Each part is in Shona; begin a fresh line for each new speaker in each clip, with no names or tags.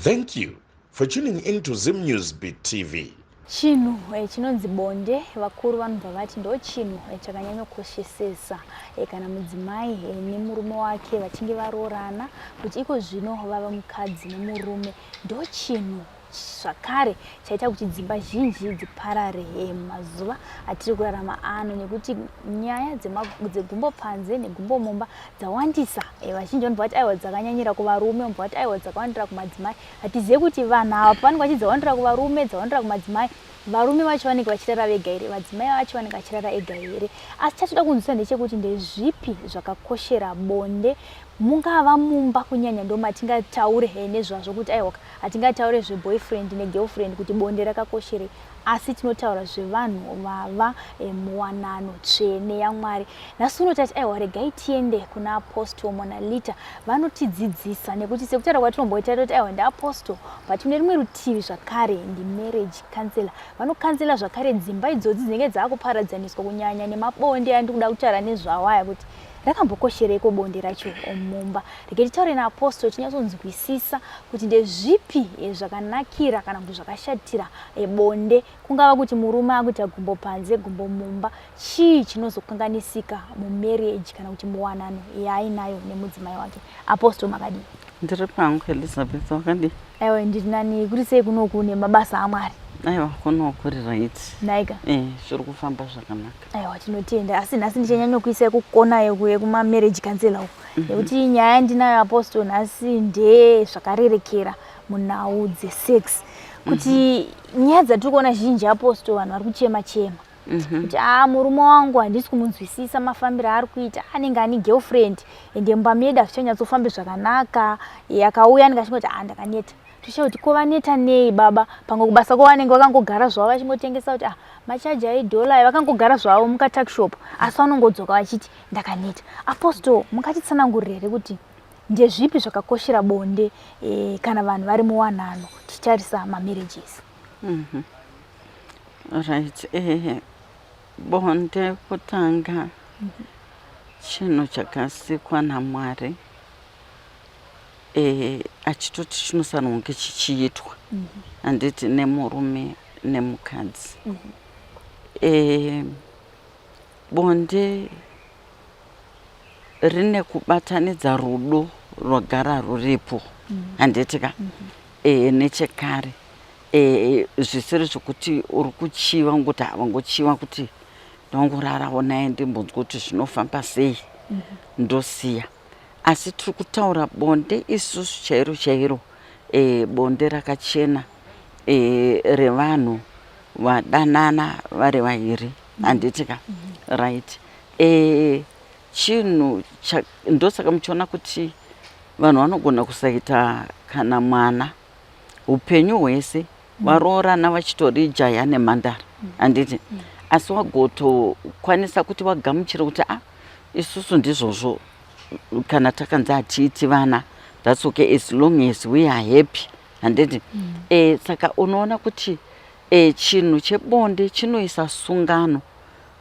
Thank you for tuning in to Zim News Beat TV.
Chinhu chinonzi bonde vakuru vanobva vati ndo chinhu chakanyanyokoshesesa kana mudzimai nemurume wake vachinge varoorana kuti iko zvino vava mukadzi nemurume. Ndo chinhu zvakare chaita kuti dzimba zhinji dziparare mumazuva atiri kurarama ano nekuti nyaya dzegumbo panze negumbo mumba dzawandisa. Vazhinji vanobva vati aiwa dzakanyanyira kuvarume, vanobva vati aiwa dzakawandira kumadzimai. Hatizive kuti vanhu ava pavanenge vachiti dzawandira kuvarume, dzawandira kumadzimai, varume vacho vanenge vachirara vega here, vadzimai vacho vanenge vachirara ega here. Asi chatoda kunzwisisa ndechekuti ndezvipi zvakakoshera bonde mungava mumba kunyanya ndo matingataure nezvazvo kuti aiwa hatingataure zveboyfriend negirlfriend kuti bonde rakakosherei, asi tinotaura zvevanhu vava muwanano tsvene yaMwari. Nhasi uno tati aiwa regai tiende kuna Apostle Monalita vanotidzidzisa, nekuti sekutaura kwatinomboita toti aiwa ndiApostle, but kune rimwe rutivi zvakare ndimarriage counselor. Vanokansela zvakare dzimba idzodzi dzinenge dzaakuparadzaniswa kunyanya nemabonde andiri kuda kutaura nezvawo aya kuti rakambokoshereiko bonde racho mumba. Regai titaure naApostle tinyatsonzwisisa kuti ndezvipi zvakanakira kana kuti zvakashatira bonde, kungava kuti murume akuita gumbo panze gumbo mumba, chii chinozokanganisika mumarriage kana kuti muwanano yaainayo nemudzimai wake. Apostle, makadii?
Ndiri pangu Elizabeth, wakadii?
Aiwa ndiri nani. Kuri sei kunoku nemabasa aMwari?
Aiwa kuno kuri right.
Naika.
Zviri kufamba zvakanaka.
Aiwa tinotenda. Asi nhasi ndichanyanya kuisa kukona yekumamarriage counselor uku, nekuti nyaya yandinayo Apostle nhasi ndezvakarerekera munhau dzesex, kuti nyaya dzatiri kuona zhinji Apostle, vanhu vari kuchema chema kuti a murume wangu handisi kumunzwisisa mafambiro aari kuita, anenge ane girlfriend ende mumba medu hazvichanyatsofambi zvakanaka. Akauya anenge achingoti a ndakaneta. Toshaye kuti ko vaneta nei baba? Pamwe kubasa kwavo vanenge vakangogara zvavo vachingotengesa kuti ah machaji aidhola, vakangogara zvavo mukatuckshop, asi vanongodzoka vachiti ndakaneta. Apostle, mungatitsanangurire here kuti ndezvipi zvakakoshera bonde kana vanhu vari muwanano, tichitarisa mamarriages?
Right, bonde kutanga chinhu chakasikwa naMwari, achitoti chinofanirwa kunge chichiitwa, handiti, nemurume nemukadzi. Bonde rine kubatanidza rudo rwagara ruripo, handiti ka, nechekare, zvisiri zvokuti uri kuchiva ngokuti havangochiva kuti ndongorarawo naye ndimbonzwa kuti zvinofamba sei ndosiya. Asi tiri kutaura bonde isusu chairo chairo, bonde rakachena, revanhu vadanana vari vairi, handiti ka? Right, chinhu ndosaka muchiona kuti vanhu vanogona kusaita kana mwana upenyu hwese varoorana vachitori jaya nemhandara, handiti? Asi wagotokwanisa kuti wagamuchira kuti a isusu ndizvozvo, kana takanzi hatiiti vana, that's okay as long as we are happy, handiti? Saka unoona kuti chinhu chebonde chinoisa sungano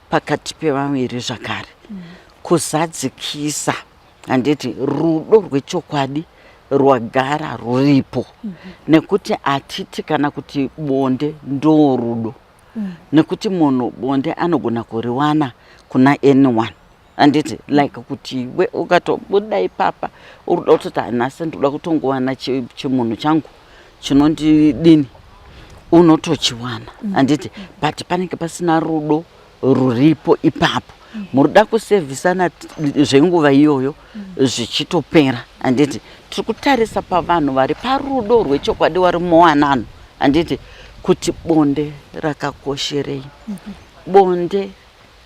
pakati pevaviri zvakare, kuzadzikisa, handiti, rudo rwechokwadi rwagara ruripo, nekuti hatiti kana kuti bonde ndo rudo, nekuti munhu bonde anogona kuriwana kuna anyone, handiti? Like kuti iwe ukatobuda ipapa uri kuda kutoti hanhasi ndikuda kutongowana chimunhu changu chinondidini, unotochiwana, handiti? But panenge pasina rudo ruripo ipapo. Murida kusevhisana zvenguva iyoyo zvichitopera, handiti? Tiri kutarisa pavanhu vari parudo rwechokwadi, vari muwanano, handiti, kuti bonde rakakosherei. Bonde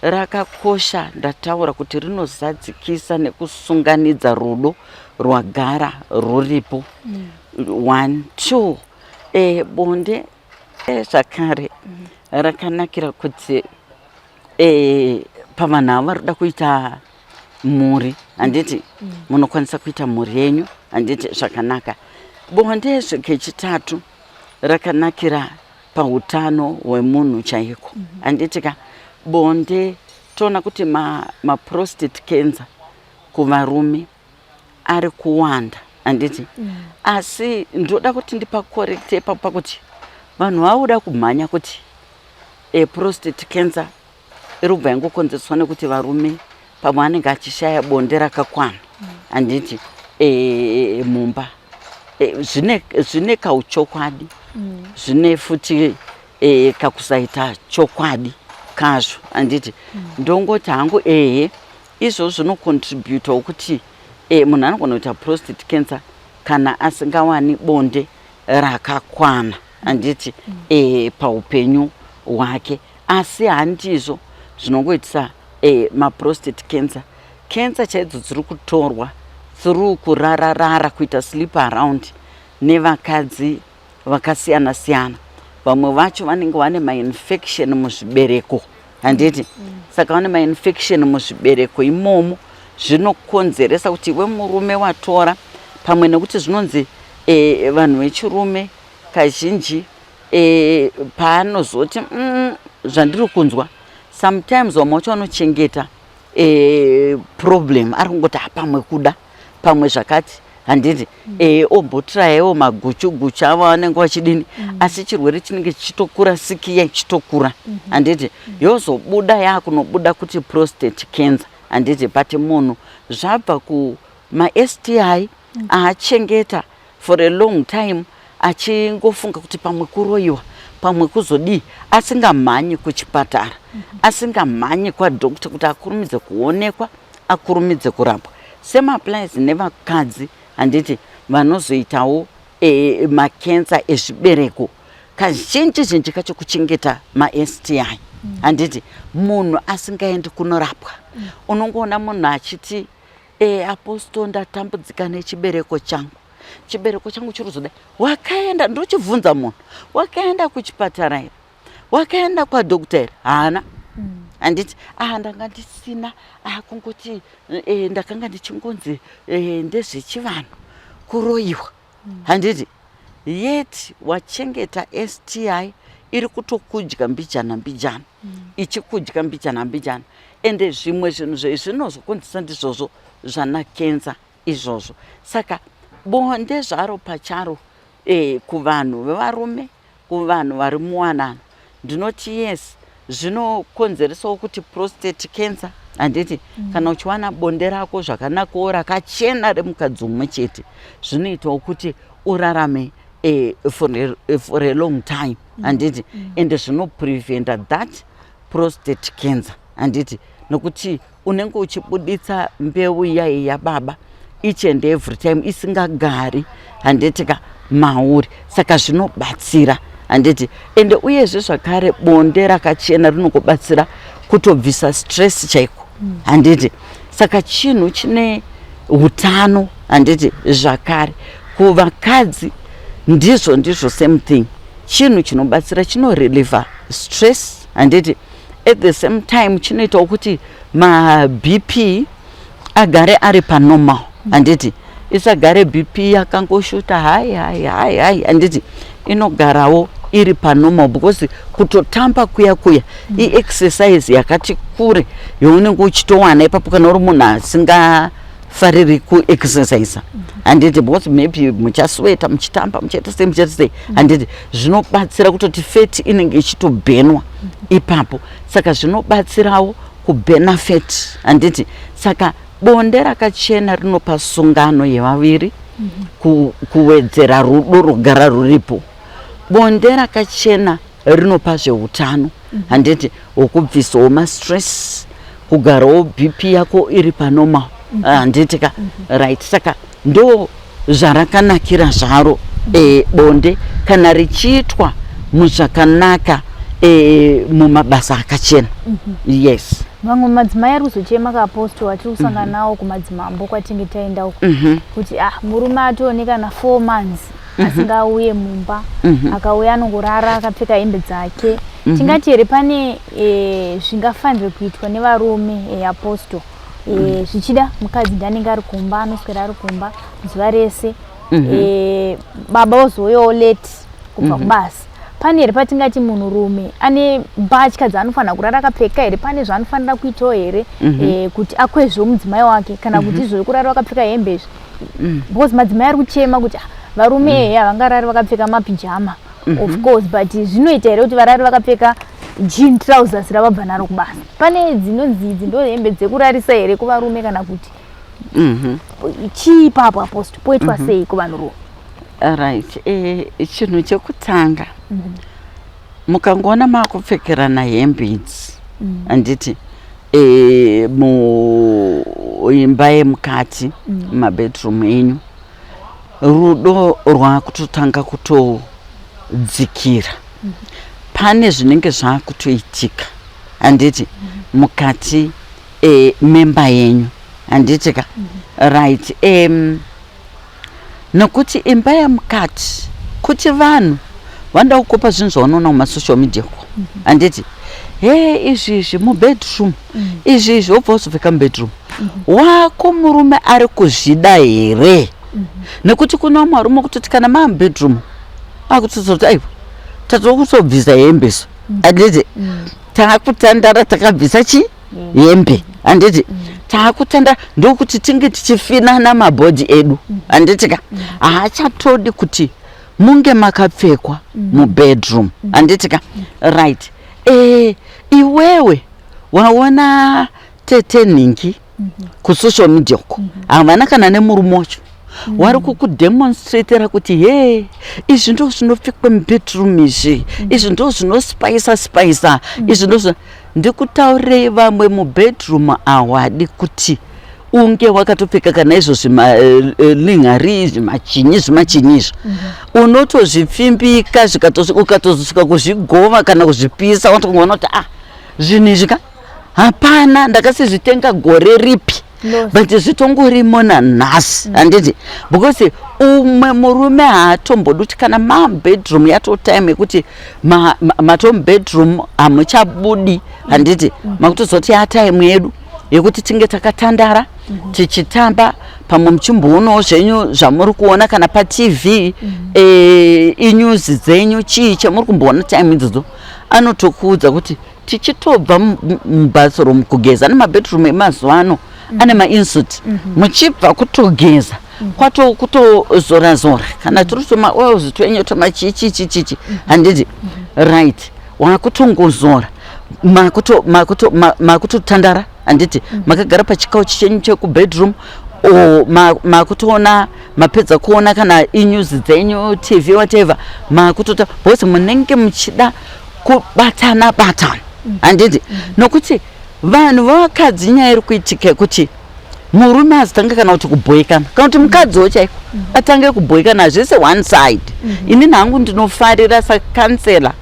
rakakosha, ndataura kuti rinozadzikisa nekusunganidza rudo rwagara ruripo. One, two, bonde zvakare rakanakira kuti pavanhu ava vari kuda kuita mhuri, handiti, munokwanisa kuita mhuri yenyu, handiti, zvakanaka. Bonde kechitatu rakanakira pautano hwemunhu chaiko, handiti ka? Bonde toona kuti maprostate cancer kuvarume ari kuwanda. Handiti? Asi ndoda kuti ndipacorrecte ipapo pakuti vanhu vauda kumhanya kuti prostate cancer iri kubva yangokonzereswa nekuti varume pamwe anenge achishaya bonde rakakwana, handiti? Mumba zvine kauchokwadi, zvine futi kakusaita chokwadi kazvo, handiti? Ndongoti hangu ehe, izvozvo zvinocontributawo kuti munhu anogona kuita prostate cancer kana asingawani bonde rakakwana, handiti? Paupenyu hwake. Asi handizvo zvinongoitisa maprostate cancer. Cancer chaidzo dziri kutorwa through kurararara, kuita sleep around nevakadzi vakasiyana siyana. Vamwe vacho vanenge vane mainfection muzvibereko, handiti? Saka vane mainfection muzvibereko imomo, zvinokonzeresa kuti iwe murume watora pamwe, nekuti zvinonzi vanhu vechirume kazhinji paanozoti zvandiri kunzwa, sometimes vamwe vacho vanochengeta problem, ari kungoti pamwe kuda, pamwe zvakati, handiti? Ombotiraiwo maguchu guchu avo vanenge vachidini, asi chirwere chinenge chichitokura, sikiya ichitokura, handiti? Yozobuda yakunobuda kuti prostate cancer, handiti? But munhu zvabva kumaSTI aachengeta for a long time, achingofunga kuti pamwe kuroyiwa, pamwe kuzodii, asingamhanyi kuchipatara, asingamhanyi kwadoctor kuti akurumidze kuonekwa, akurumidze kurapwa. Same applies nevakadzi, handiti? Vanozoitawo makensa ezvibereko, kazhinji zhinji kacho kuchengeta maSTI, handiti? Munhu asingaendi kunorapwa, unongoona munhu achiti, "Apostle, ndatambudzika nechibereko changu, chibereko changu chiri kuzodai." Wakaenda, ndochibvunza munhu, "Wakaenda kuchipatara here? Wakaenda kwadoctor here?" Haana, handiti? "Ah, ndanga ndisina, ah, kungoti ndakanga ndichingonzi ndezvechivanhu, kuroyiwa," handiti? Yet wachengeta STI iri kutokudya mbijana mbijana, ichikudya mbijana mbijana. Ende zvimwe zvinhu zvezvinozokonzesa ndizvozvo zvana kenza izvozvo. Saka bonde zvaro pacharo, kuvanhu vevarume, kuvanhu vari muwanano, ndinoti yes, zvinokonzeresawo kuti prostate cancer, handiti? Kana uchiwana bonde rako zvakanakawo, rakachena, remukadzi umwe chete, zvinoitawo kuti urarame for a long time, handiti? Ende zvinopreventa that prostate cancer, handiti? Nokuti unenge uchibuditsa mbeu iyai yababa each and every time, isingagari, handiti ka, mauri. Saka zvinobatsira, handiti? Ende uyezve zvakare bonde rakachena rinokubatsira kutobvisa stress chaiko, handiti? Saka chinhu chine utano, handiti? Zvakare kuvakadzi ndizvo same thing, chinhu chinobatsira, chinorelieva stress, handiti? At the same time chinoitawo kuti maBP agare ari panormal, handiti? Isagare BP yakangoshuta high high high high, handiti? Inogarawo iri panormal, because kutotamba kuya kuya iexercise yakati kure yaunenge uchitowana ipapo, kana uri munhu asingafariri kuexercisa, handiti? Because maybe muchasweta muchitamba, muchaita sei, muchaita sei, handiti? Zvinobatsira kutoti fat inenge ichitoburnwa ipapo, saka zvinobatsirawo kuburna fat, handiti? Saka bonde rakachena rinopa sungano yevaviri, kuwedzera rudo rugara ruripo. Bonde rakachena rinopa zveutano, handiti? Hwokubvisawo mastress, kugarawo BP yako iri panormal, handiti ka? Right, saka ndo zvarakanakira zvaro bonde kana richiitwa muzvakanaka, mumabasa akachena, yes.
Vamwe madzimai ari kuzochema kaapostle, atiri kusangana nawo kumadzimambo kwatinge taenda uko, kuti ah, murume atooneka na 4 months asingauye mumba, akauya anongorara akapfeka hembe dzake. Tingati here pane zvingafanirwe kuitwa nevarume, apostle? Zvichida mukadzi ndianenge ari kumba, anoswera ari kumba zuva rese, baba vozouyawo late kubva kubasa. Pane here patingati munhurume ane mbatya dzaanofanira kurara akapfeka here? Pane zvaanofanira kuitawo here kuti akwezvewo mudzimai wake, kana kuti izvo kurara wakapfeka hembe izvi? Because madzimai ari kuchema kuti, "Ah, varume ehe havangarari vakapfeka mapijama." Of course, but zvinoita here kuti varari vakapfeka jean trousers ravabva naro kubasa? Pane dzinonzi idzi ndo hembe dzekurarisa here kuvarume, kana kuti chii ipapo, Apostle? Poitwa sei kuvanhurume?
Right, chinhu chekutanga, mukangoona maakupfekerana hembe idzi, handiti, muimba yemukati, mumabedroom enyu, rudo rwakutotanga kutodzikira. Pane zvinenge zvaakutoitika, handiti, mukati memba yenyu, handiti ka? Right, nokuti imba yemukati, kuti vanhu vanoda kukopa zvinhu zvaunoona kumasocial media ko, handiti? He, izvi izvi mubedroom, izvi izvi, wobva wazopfeka mubedroom wako, murume ari kuzvida here? Nekuti kuna vamwe varume kutoti kana maa mubedroom akutozoti, "Aiwa, tatokutobvisa hembe so," handiti? "Taakutandara takabvisa chi hembe," handiti? "Taakutandara ndokuti tinge tichifinana mabhodhi edu," handiti ka? Haachatodi kuti munge makapfekwa mubedroom, handiti ka? Right, iwewe waona tete nhingi kusocial media uko, havana kana nemurume wacho, wari kukudemonstratera kuti, "He, izvi ndo zvinopfekwa mubedroom, izvi, izvi ndo zvinospicer spicer, izvi ndo." Ndikutaurirei, vamwe mubedroom hawadi kuti unge wakatopfeka kana izvo zvimalingerie, zvimachinyi zvimachinyi izvo. Unotozvipfimbika, ukatozosvika kuzvigova kana kuzvipisa, watoona kuti, "Ah, zvinhu izvi ka, hapana ndakasizvitenga gore ripi, but zvitongorimo nanhasi," handiti? Because umwe murume haatombodi kuti kana mabedroom yatotime yekuti matomubedroom hamuchabudi, handiti? Makutozoti yatime yedu yekuti tinge takatandara, tichitamba, pamwe muchimboonawo zvenyu zvamuri kuona kana paTV, inews dzenyu, chii chamuri kumboona time idzodzo. Anotokuudza kuti tichitobva mubathroom kugeza, ane mabedroom emazuva ano ane maensuite, muchibva kutogeza, kwato kutozora zora kana turi tumaoils twenyu tumachichichichichi, handiti? Right, wakutongozora, makutotandara, handiti? Makagara pachikauchi chenyu chekubedroom, makutoona, mapedza kuona kana inews dzenyu, TV, whatever, makutota, because munenge muchida kubatana batana, handiti? Nokuti vanhu vavakadzi, nyaya iri kuitika yekuti murume azotanga kana kuti kubhoikana, kana kuti mukadziwo chaiko atange kubhoikana, zvese one side. Inini hangu ndinofarira sacounsellor,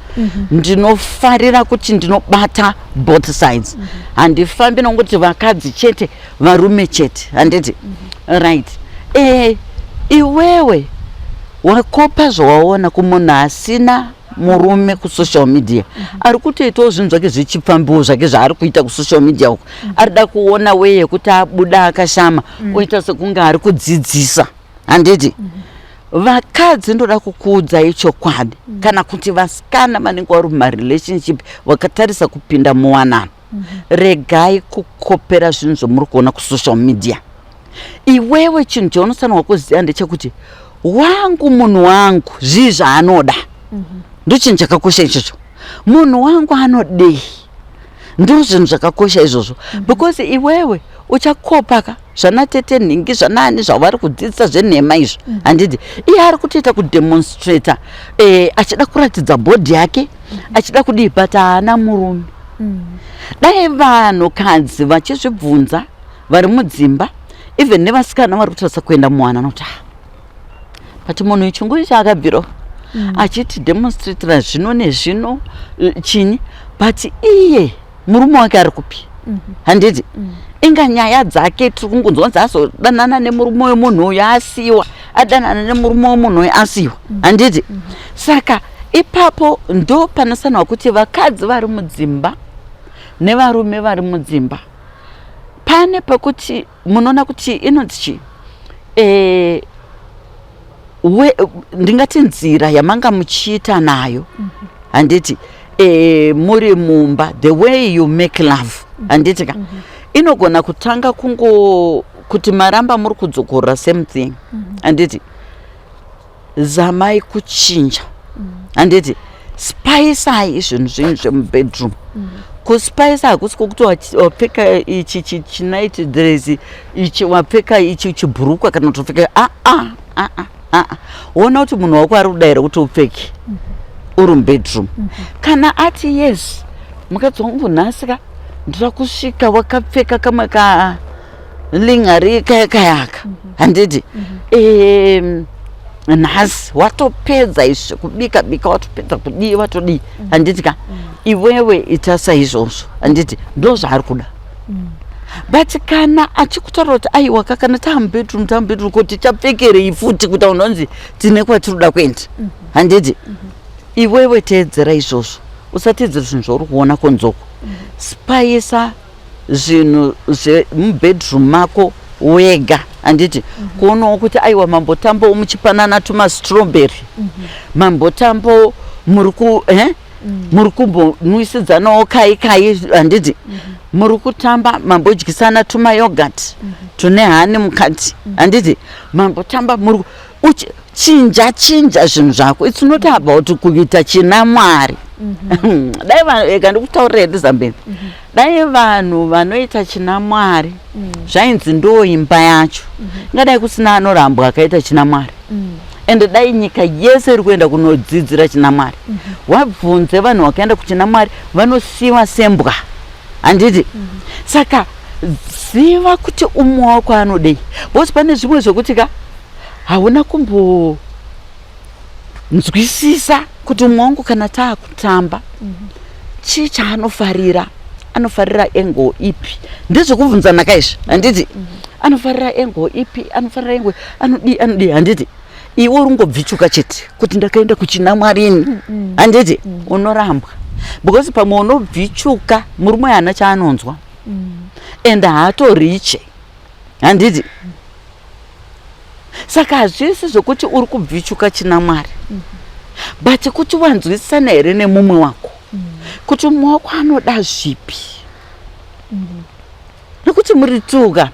ndinofarira kuti ndinobata both sides. Handifambi nongoti vakadzi chete, varume chete, handiti? Right, iwewe wakopa zvawaona kumunhu asina murume kusocial media, ari kutoitawo zvinhu zvake zvichipfambiwo zvake zvaari kuita kusocial media uko, arida kuona weye yekuti abuda akashama, oita sekunge ari kudzidzisa, handiti? Vakadzi, ndoda kukuudzai chokwadi, kana kuti vasikana vanenge vari mumarelationship vakatarisa kupinda muwanano, regai kukopera zvinhu zvomuri kuona kusocial media. Iwewe chinhu chaunofanirwa kuziva ndechekuti, wangu munhu wangu zvii zvaanoda? Ndo chinhu chakakosha ichocho. Munhu wangu anodei? Ndo zvinhu zvakakosha izvozvo, because iwewe uchakopa ka zvana tete nhingi, zvanani zvavari kudzidzisa zvenhema izvo, handiti? Iye ari kutoita kudemonstrata, achida kuratidza bhodhi yake, achida kudii, but haana murume. Dai vanhukadzi vachizvibvunza vari mudzimba, even nevasikana vari kutarisa kuenda muwanano, kuti, "Ah, but munhu ichinguri chaakabvirawo achiti demonstratira zvino nezvino, chinyi, but iye murume wake ari kupi?" Handiti? Inga nyaya dzake tiri kungonzwa kunzi azodanana nemurume wemunhu uyu asiwa, adanana nemurume wemunhu uyu asiwa, handiti? Saka ipapo ndo panosanwa kuti vakadzi vari mudzimba nevarume vari mudzimba, pane pekuti munoona kuti inonzi chii, ndingati nzira yamanga muchiita nayo, handiti, muri mumba, the way you make love, handiti ka, inogona kutanga kungo Kuti maramba muri kudzokorora same thing, handiti? Zamai kuchinja, handiti? Spiceai zvinhu zvenyu zvemubedroom. Kuspice hakusi kwokuti wapfeka ichi chinight dress ichi, wapfeka ichi chibhurukwa, kana kuti wapfeka, aa aa aa. Ona kuti munhu wako ari kuda here kuti upfeke uri mubedroom. Kana ati, "Yes, mukadzi wangu, nhasi ka ndoda kusvika wakapfeka kamwe ka lingerie kaya kayaka," handiti? Nhasi watopedza izvi zvekubika bika, watopedza kudii, watodii, handiti ka? Iwewe ita saizvozvo, handiti? Ndo zvaari kuda. But kana achikutaura kuti, "Aiwa ka, kana taamubedroom, taamubedroom, ko tichapfekerei futi?" Kuti unonzi tine kwatiri kuenda, handiti? Iwewe teedzera izvozvo, usateedzera zvinhu zvauri kuona kunzoko. Spicer zvinhu zvemubedroom mako wega, handiti? Kuonawo kuti aiwa, mambotambawo muchipanana tumastrawberry, mambotambawo muri ku muri kumbonwisidzanawo kai kai, handiti? Muri kutamba, mambodyisana tumayoghurt tune honey mukati, handiti? Mambotamba muri chinja chinja zvinhu zvako. It's not about kuita china Mwari. Dai vanhu, ega ndikutaurira, Elizabeth, dai vanhu vanoita china Mwari zvainzi ndo imba yacho, ingadai kusina anorambwa akaita china Mwari. Ende dai nyika yese iri kuenda kunodzidzira china Mwari. Wabvunze vanhu vakaenda kuchina Mwari, vanosiyiwa sembwa, handiti? Saka ziva kuti umwe wako anodei, because pane zvimwe zvokuti ka hauna kumbonzwisisa kuti umwe wangu kana taakutamba chii chaanofarira, anofarira angle ipi. Ndezvekubvunzana kaizvi, handiti? Anofarira angle ipi, anofarira angle, anodii, anodii, handiti? Iwe uri ngobvichuka chete kuti ndakaenda kuchina Mwarini, handiti? Unorambwa because pamwe unobvichuka, murume haana chaanonzwa and haatoriche, handiti? Saka hazvisi zvokuti uri kubvichuka china Mwari, but kuti wanzwisisana here nemumwe wako, kuti mumwe wako anoda zvipi, nekuti muri tuga.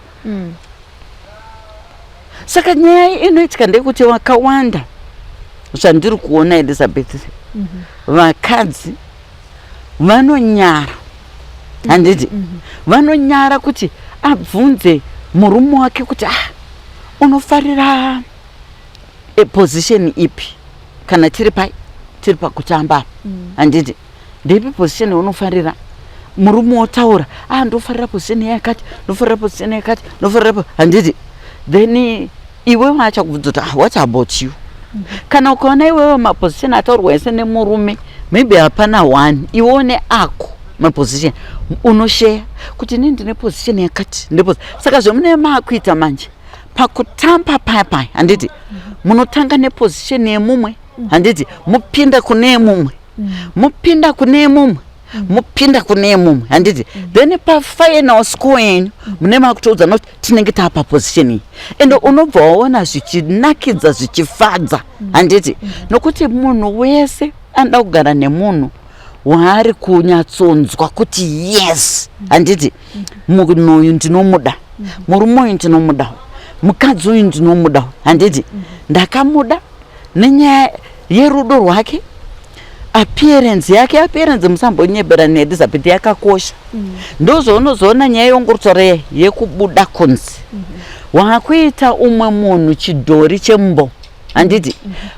Saka nyaya inoitika ndeyekuti vakawanda, zvandiri kuona, Elizabeth, vakadzi vanonyara, handiti? Vanonyara kuti abvunze murume wake kuti, "Ah, unofarira position ipi kana tiri pai, tiri pakutamba apa, handiti? Ndeipi position yaunofarira?" Murume wotaura, "Ah, ndofarira position yakati, ndofarira position yakati, ndofarira handiti? Then iwewe achakubvunza kuti, "Ah, what about you?" Kana ukaona iwewe maposition ataurwa ese nemurume, maybe hapana one, iwewo neako maposition unoshare kuti, "Inini ndine position yakati, ndine." Saka zvemunee maakuita manje pakutamba paya paya, handiti? Munotanga neposition yemumwe, handiti? Mupinda kune yemumwe, mupinda kune yemumwe, mupinda kune yemumwe, handiti? Then pafinal score yenyu mune makutoudzana kuti tinenge taapa position iyi, ende unobva waona zvichinakidza, zvichifadza, handiti? Nokuti munhu wese anoda kugara nemunhu waari kunyatsonzwa kuti, "Yes," handiti? "Munhu uyu ndinomuda, murume uyu ndinomuda, mukadzi uyu ndinomuda, handiti? Ndakamuda nenyaya yerudo rwake, appearance yake." Appearance, musambonyebera neElizabeth, yakakosha. Ndozvaunozoona nyaya yongorutaura yekubuda kunze, waakuita umwe munhu chidhori chemumbo, handiti?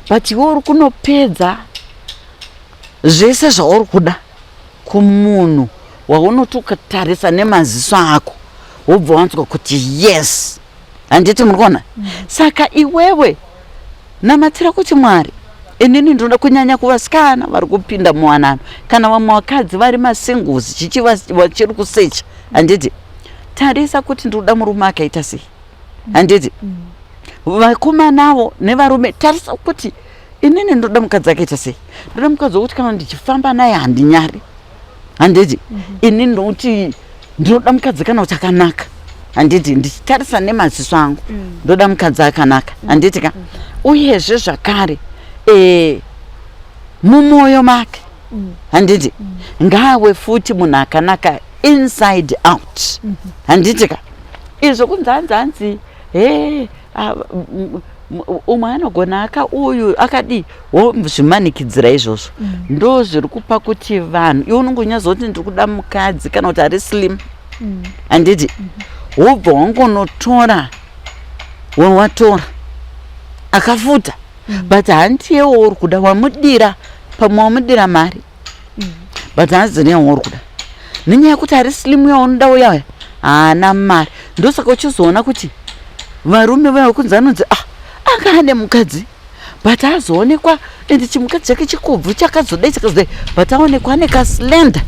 But iwe uri kunopedza zvese zvauri kuda kumunhu waunoti ukatarisa nemaziso ako wobva wanzwa kuti, "Yes," handiti? Muri kuona? Saka iwewe namatira kuti, "Mwari, inini ndinoda," kunyanya kuvasikana vari kupinda muwanano kana vamwe vakadzi vari masingles chichi vachiri kusecha, handiti? Tarisa kuti ndinoda murume akaita sei, handiti? Vakomanavo nevarume, tarisa kuti inini ndoda mukadzi akaita sei. Ndoda mukadzi wokuti kana ndichifamba naye handinyari, handiti? Inini ndokuti ndinoda mukadzi kana kuti akanaka, handiti? Ndichitarisa nemaziso angu, ndoda mukadzi akanaka, handiti ka? Uyezve zvakare mumwoyo make, handiti? Ngawe futi munhu akanaka inside out, handiti ka? Izvo kunzi hanzi hanzi he umwe anogona aka uyu akadii, wozvimanikidzira izvozvo. Ndo zviri kupa kuti vanhu, iwe unongonyazoti ndiri kuda mukadzi kana kuti ari slim, handiti? Wobva wangonotora wawatora akafuta, but handiyewo uri kuda. Wamudira pamwe wamudira mari, but hanzi newauri kuda nenyaya yekuti ari slim yaunoda uya haana mari. Ndosaka uchizoona kuti varume vaya kunzi anonzi, ah, anga ane mukadzi, but azoonekwa ende chimukadzi chake chikobvu chakazodai chakazodai, but aonekwa ane kaslender.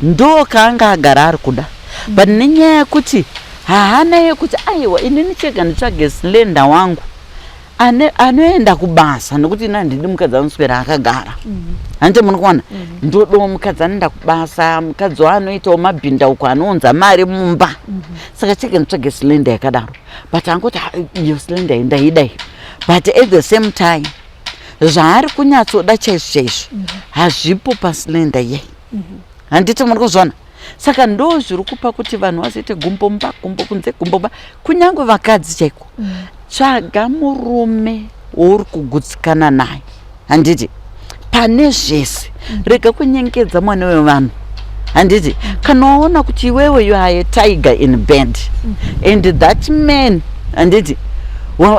Ndo kaanga agara ari kuda, but nenyaya yekuti haana yekuti aiwa, inini chega nditsvage slender wangu anoenda kubasa, nekuti ina handidi mukadzi anoswera akagara. Handiti muri kuona? Ndodawo mukadzi anoenda kubasa, mukadzi waanoitawo mabhindauko, anounza mari mumba. Saka chege nditsvage slender yakadaro, but angoti, "Ah, iyo slender iyi ndaidai," but at the same time zvaari kunyatsoda chaizvo chaizvo hazvipo paslender iyai. Handiti muri kuzviona? Saka ndo zviri kupa kuti vanhu vazoite gumbo mumba, gumbo kunze, gumbo mumba, kunyange vakadzi chaiko. Tsvaga murume wauri kugutsikana naye, handiti? Pane zvese rega kunyengedza mwana wevanhu, handiti? Kana waona kuti iwewe you are a tiger in bed and that man, handiti?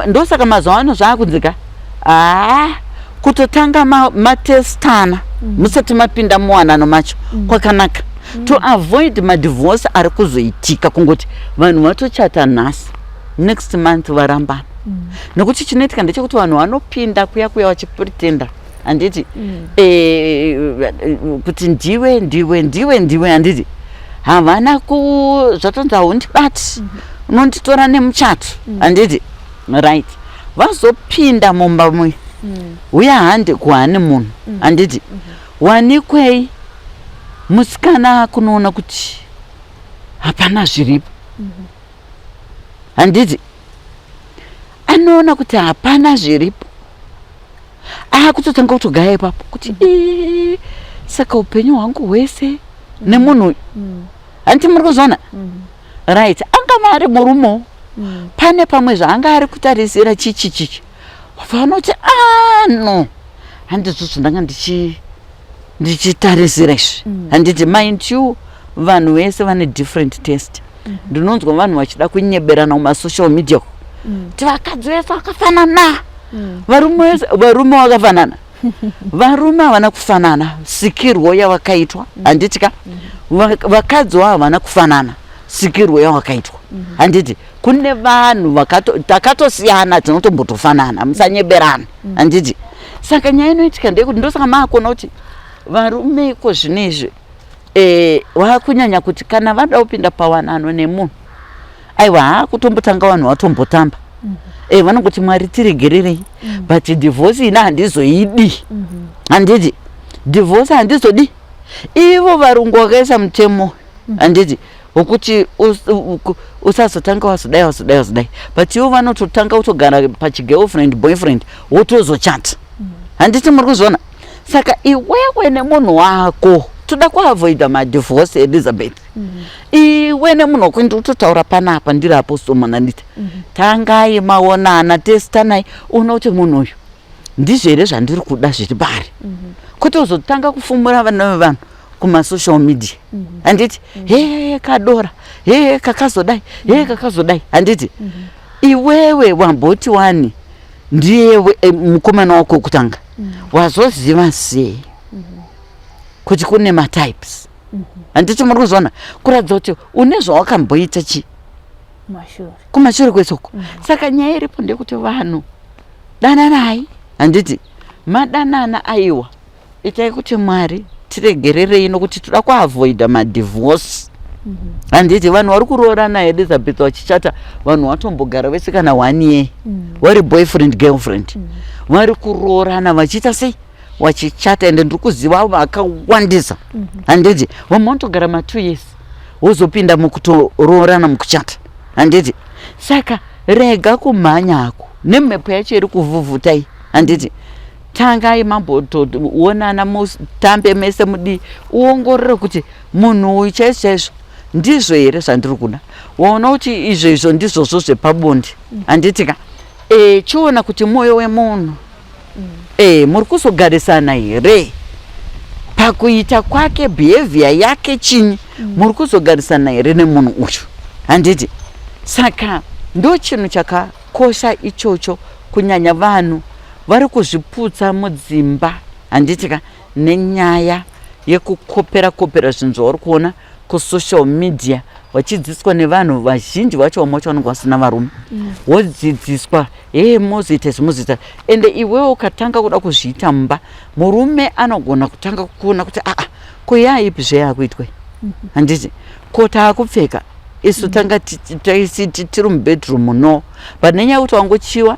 Ndosaka mazuva ano zvaakunzika, haa, kutotanga matestana musati mapinda muwanano macho kwakanaka, to avoid madivorce ari kuzoitika. Kungoti vanhu vatochata nhasi, next month varambana, nekuti chinoitika ndechekuti vanhu vanopinda kuya kuya vachipretenda, handiti? Kuti ndiwe, ndiwe, ndiwe, ndiwe, handiti? Havana ku zvatonzi haundibati, unonditora nemuchato, handiti? Right, vazopinda mumba muya uya, hande kuhoneymoon, handiti? Wanikwei musikana akunoona kuti hapana zviripo, handiti? Anoona kuti hapana zviripo, akutotanga kutogaya ipapo kuti, "Ii, saka upenyu hwangu hwese nemunhu uyu?" Handiti muri kuzviona? Right, angava ari murumewo, pane pamwe zvaanga ari kutarisira chichi chichi, vanoti, "Ah, no, handizvo zvandanga ndichitarisira izvi," handiti? Mind you, vanhu vese vane different taste. Ndinonzwa vanhu vachida kunyeberana mumasocial media kuti vakadzi vese vakafanana, varume vese, varume vakafanana. Varume havana kufanana sikirwo yavakaitwa, handiti ka? Vakadziwo havana kufanana sikirwo yavakaitwa, handiti? Kune vanhu takatosiyana, tinotombotofanana, musanyeberana, handiti? Saka nyaya inoitika ndeyekuti ndosaka maakona kuti varume iko zvino izvi vakunyanya kuti kana vada kupinda pawanano nemunhu, aiwa, haakutombotanga vanhu vatombotamba. Vanongoti, "Mwari tiregererei, but divorce ina handizoidi," handiti? Divorce handizodi. Ivo varungu vakaisa mutemo, handiti, wokuti usazotanga wazodai, wazodai, wazodai, but ivo vanototanga kutogara pachigirlfriend, boyfriend, wotozochata. Handiti muri kuzviona? Saka iwewe nemunhu wako, toda kuavoida madivorce, Elizabeth. Iwe nemunhu wako, ndiri kutotaura panapa ndiri Apostle Mananita, tangai maonana, testanai, uona kuti munhu uyu ndizvo here zvandiri kuda zviri pari, kwete uzotanga kufumura vana vevanhu kumasocial media, handiti? He, kadora, he, kakazodai, he, kakazodai, handiti? Iwewe wamboti wani ndiye mukomana wako wekutanga, wazoziva sei kuti kune matypes? Handiti muri kuzviona? Kuratidza kuti une zvawakamboita chi
Mashure.
Kumashure kwesoko. Saka nyaya iripo ndeyekuti vanhu dananai, handiti? Madanana, aiwa, itai kuti Mwari tiregererei, nokuti toda kuavoida madivorce, handiti? Vanhu vari kuroorana, Elizabeth, vachichata, vanhu vatombogara vese kana one year vari boyfriend, girlfriend, vari kuroorana vachiita sei, vachichata. Ende ndiri kuziva vakawandisa, handiti? Vamwe vanotogara ma2 years, wozopinda mukutoroorana, mukuchata, handiti? Saka rega kumhanya hako nemhepo yacho iri kuvhuvhutai, handiti? Tangai mambotoonana, mutambe mese, mudii, uongorore kuti munhu uyu chaizvo chaizvo ndizvo here zvandiri kuda. Waona kuti izvo izvo ndizvozvo zvepabonde, handiti ka? Chiona kuti mwoyo wemunhu, muri kuzogarisana here pakuita kwake, behavior yake chinyi, muri kuzogarisana here nemunhu uyu, handiti? Saka ndo chinhu chakakosha ichocho, kunyanya vanhu vari kuzviputsa mudzimba, handiti ka, nenyaya yekukopera kopera zvinhu zvauri kuona kusocial media, vachidzidziswa nevanhu vazhinji vacho. Vamwe vacho vanenge vasina varume, wodzidziswa, "He, mozoita izvi, mozoita." Ende iwewe ukatanga kuda kuzviita mumba, murume anogona kutanga kuona kuti, "Aa, ko yaipi zveyakuitwe, handiti? Ko taakupfeka isu tanga tiri mubedroom?" No, but nenyaya yekuti wangochiwa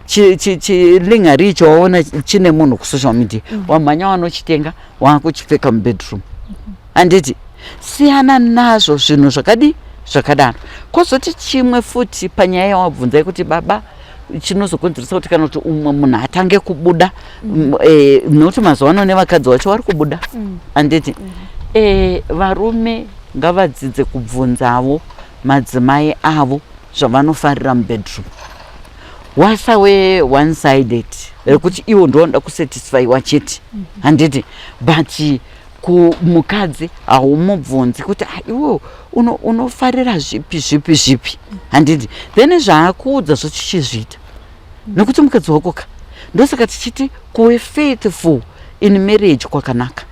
chilingerie chawaona chine munhu kusocial media, wamhanya wanochitenga, waakuchipfeka mubedroom, handiti? Siyana nazvo zvinhu zvakadi zvakadaro. Kwozoti chimwe futi panyaya yawabvunza yekuti baba, chinozokonzeresa kuti kana kuti umwe munhu atange kubuda, nekuti mazuva ano nevakadzi vacho vari kubuda, handiti? Varume ngavadzidze kubvunzawo madzimai avo zvavanofarira mubedroom. Wasawe one sided rekuti iwo ndovanoda kusatisfyiwa chete, handiti? But kumukadzi haumubvunzi kuti, "Ah, iwe unofarira zvipi, zvipi, zvipi?" handiti? Then zvaakuudza zvochichizviita, nekuti mukadzi wako ka. Ndosaka tichiti kuve faithful in marriage kwakanaka.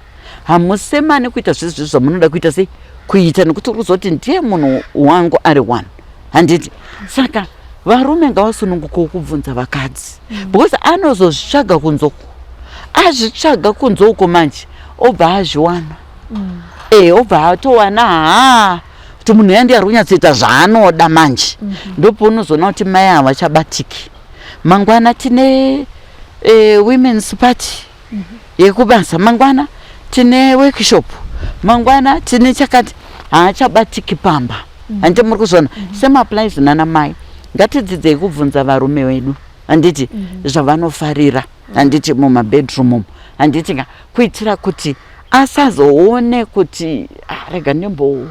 Hamusemani kuita zvese zvese zvamunoda kuita sei kuita, nekuti uri kuzoti ndiye munhu wangu ari one, handiti? Saka varume ngavasunungukewo kubvunza vakadzi, because anozozvitsvaga kunzoko. Azvitsvaga kunze uko manje, obva azviwana, obva atowana haa kuti munhu yandi ari kunyatsoita zvaanoda manje. Ndopaunozoona kuti mai havachabatiki. Mangwana tine women's party yekubasa, mangwana tine workshop, mangwana tine chakati, haachabatiki pamba, handiti? Muri kuzviona? Same applies nana mai. Ngatidzidzei kubvunza varume vedu, handiti, zvavanofarira, handiti, mumabedroom umu, handiti ka, kuitira kuti asazoone kuti, "Ah, rega ndimbo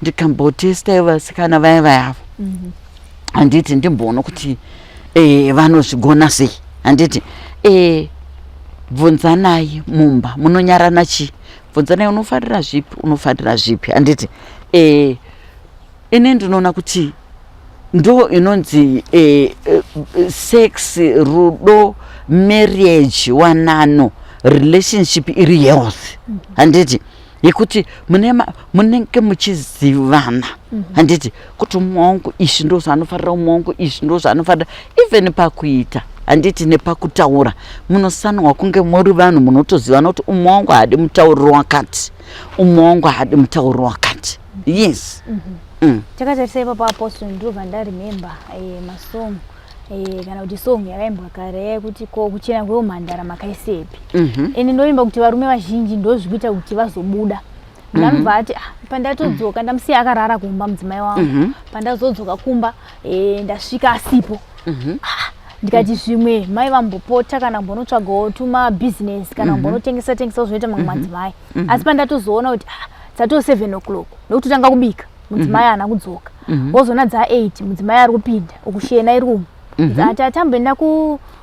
ndikambotesta vasikana vaya vayavo, handiti, ndimboona kuti vanozvigona sei," handiti? Bvunzanai mumba, munonyarana chii? Bvunzanai, unofarira zvipi, unofarira zvipi, handiti? Ini ndinoona kuti ndo inonzi sex, rudo, marriage, wanano, relationship iri health, handiti? Yekuti munenge muchizivana, handiti, kuti umwe wangu izvi ndo zvaanofarira, umwe wangu izvi ndo zvaanofarira, even pakuita, handiti, nepakutaura. Munosanwa kunge muri vanhu munotozivana kuti umwe wangu haadi mutauriro wakati, umwe wangu haadi mutauriro wakati. Yes.
Takatarisa ipapo, Apostle, ndobva ndaremember masong kana kuti song yakaimbwa kare yekuti, "Ko kuchena kweumhandara makaisepi?" Ende ndoimba kuti varume vazhinji ndozvikuita kuti vazobuda. Munhu anobva ati, "Ah, pandatodzoka ndamusiya akarara kumba mudzimai wangu. Pandazodzoka kumba, ndasvika asipo. Ah, ndikati zvimwe mai vambopota kana kumbonotsvagawo tumabhizinesi kana kumbonotengesa tengesawo zvinoita mamwe madzimai. Asi pandatozoona kuti, ah, dzato 7 o'clock nekuti tanga kubika, mudzimai haana kudzoka. Wozoona dza8, mudzimai ari kupinda ukushena iri umu. Tatamboenda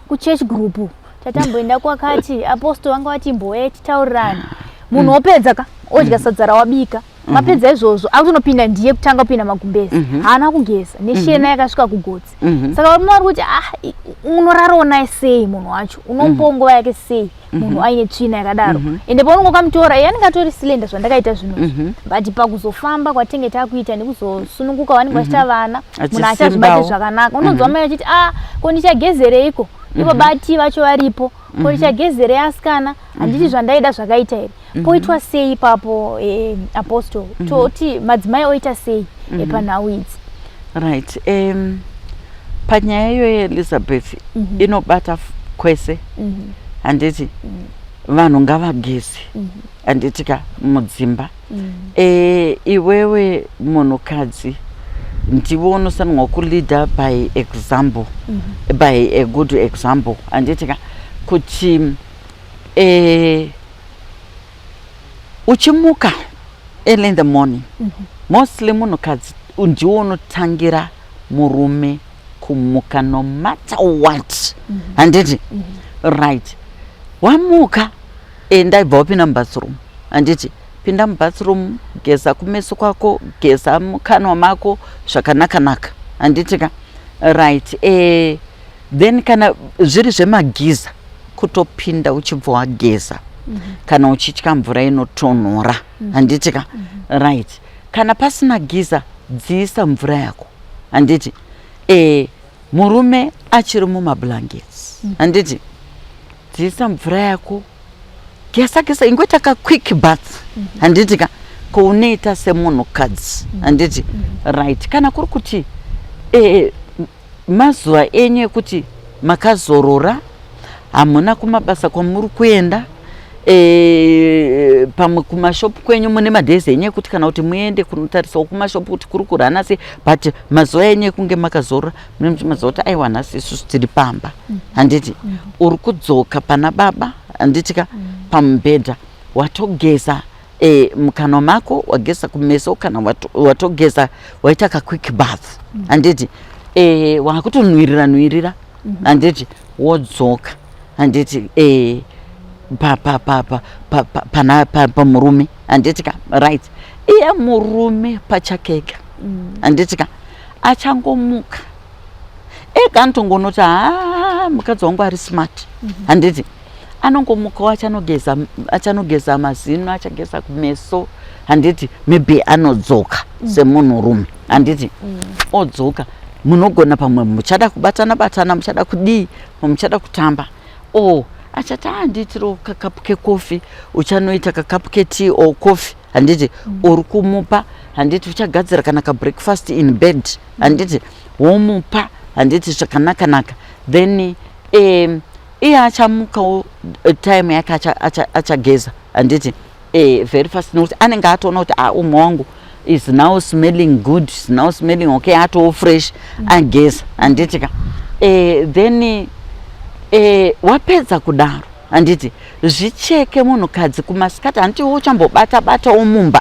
kuchurch group, tatamboenda kwakati, apostle vanga vati imbouya titaurirane." Munhu wopedza ka, odya sadza rawabika. Mapedza izvozvo, akutonopinda, ndiye kutanga kupinda magumbezi, haana kugeza, neshena yakasvika kugotsi. Saka varume vari kuti, "Ah, unorarawo naye sei munhu wacho? Unomupawo nguva yake sei munhu aine tsvina yakadaro?" Ende paunonge ukamutora, iye anenge atori slender, zvandakaita zvino, but pakuzofamba kwatinge takuita nekuzosununguka, vanenge vachiita vana, munhu achazvibate
Achisimbawo.
zvakanaka. Unonzwa mai vachiti, "Ah, ko ndichagezereiko ivo bati vacho varipo? Ko ndichagezerei asikana? Handiti zvandaida zvakaita here?" Poitwa sei ipapo, Apostle? Toti madzimai oita sei panhau idzi?
Right, panyaya iyoyo, Elizabeth, inobata kwese, handiti? Vanhu ngavageze, handiti ka, mudzimba. Iwewe munhukadzi ndiwe unofanirwa kuleader by example, by a good example, handiti ka, kuti uchimuka early in the morning, mostly munhukadzi. Ndiwo unotangira murume kumuka no matter what, handiti? Right, wamuka, enda, ibva wapinda mubathroom, handiti? Pinda mubathroom, geza kumeso kwako, geza mukanwa mako zvakanaka-naka, handiti ka? Right, then kana zviri zvemageyser, kutopinda uchibva wageza kana uchitya mvura inotonhora, handiti ka? Right, kana pasina geyser, dziisa mvura yako, handiti? Murume achiri mumablankets, handiti? Dziisa mvura yako, gesa gesa, ingoita kaquick bath, handiti ka? Kounoita semunhukadzi, handiti? Right, kana kuri kuti mazuva enyu ekuti makazorora, hamuna kumabasa kwamuri kuenda, pamwe kumashopu kwenyu mune madays enyu ekuti kana kuti muende kunotarisawo kumashopu kuti kuri kurana sei, but mazuva enyu ekunge makazorora mune muchimaziva kuti aiwa, nhasi isusu tiri pamba, handiti? Uri kudzoka pana baba, handiti ka? Pamubhedha watogeza mukanwa mako, wageza kumeso, kana watogeza, waita kaquick bath, handiti? Wakutonwirira nwirira, handiti? Wodzoka, handiti? Pana pamurume, handiti ka? Right, iye murume pachakega, handiti ka? Achangomuka ega anotongonoti, "Ha, mukadzi wangu ari smart," handiti? Anongomukawo, achanogeza, achanogeza mazino, achageza kumeso, handiti? Maybe anodzoka semunhurume, handiti? Odzoka, munogona pamwe muchada kubatana batana, muchada kudii, muchada kutamba, o achati, "Handiitiro kakapu kekofi." Uchanoita kakapu ketea or coffee, handiti? Uri kumupa, handiti? Uchagadzira kana kabreakfast in bed, handiti? Womupa, handiti? Zvakanaka-naka. Then iye achamukawo, time yake achageza, handiti? Very fast, nekuti anenge atoona kuti, "Ah, umwe wangu is now smelling good, is now smelling okay, atoo fresh, ageza," handiti ka? Then wapedza kudaro, handiti? Zvicheke munhukadzi kumasikati, handiti? Uchambobata batawo mumba,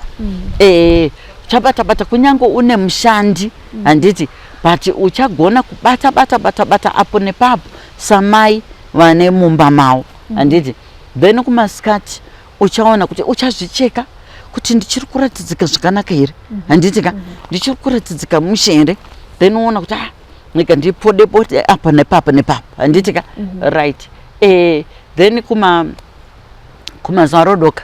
uchabata bata kunyange une mushandi, handiti? But uchagona kubata bata bata bata apo nepapo samai vane mumba mavo, handiti? Then kumasikati uchaona kuti uchazvicheka kuti ndichiri kuratidzika zvakanaka here, handiti ka? Ndichiri kuratidzika mushe here? Then uona kuti, "Ah, nika ndipode pode apa nepapa nepapa," handiti ka? Right, then kumazuva rodoka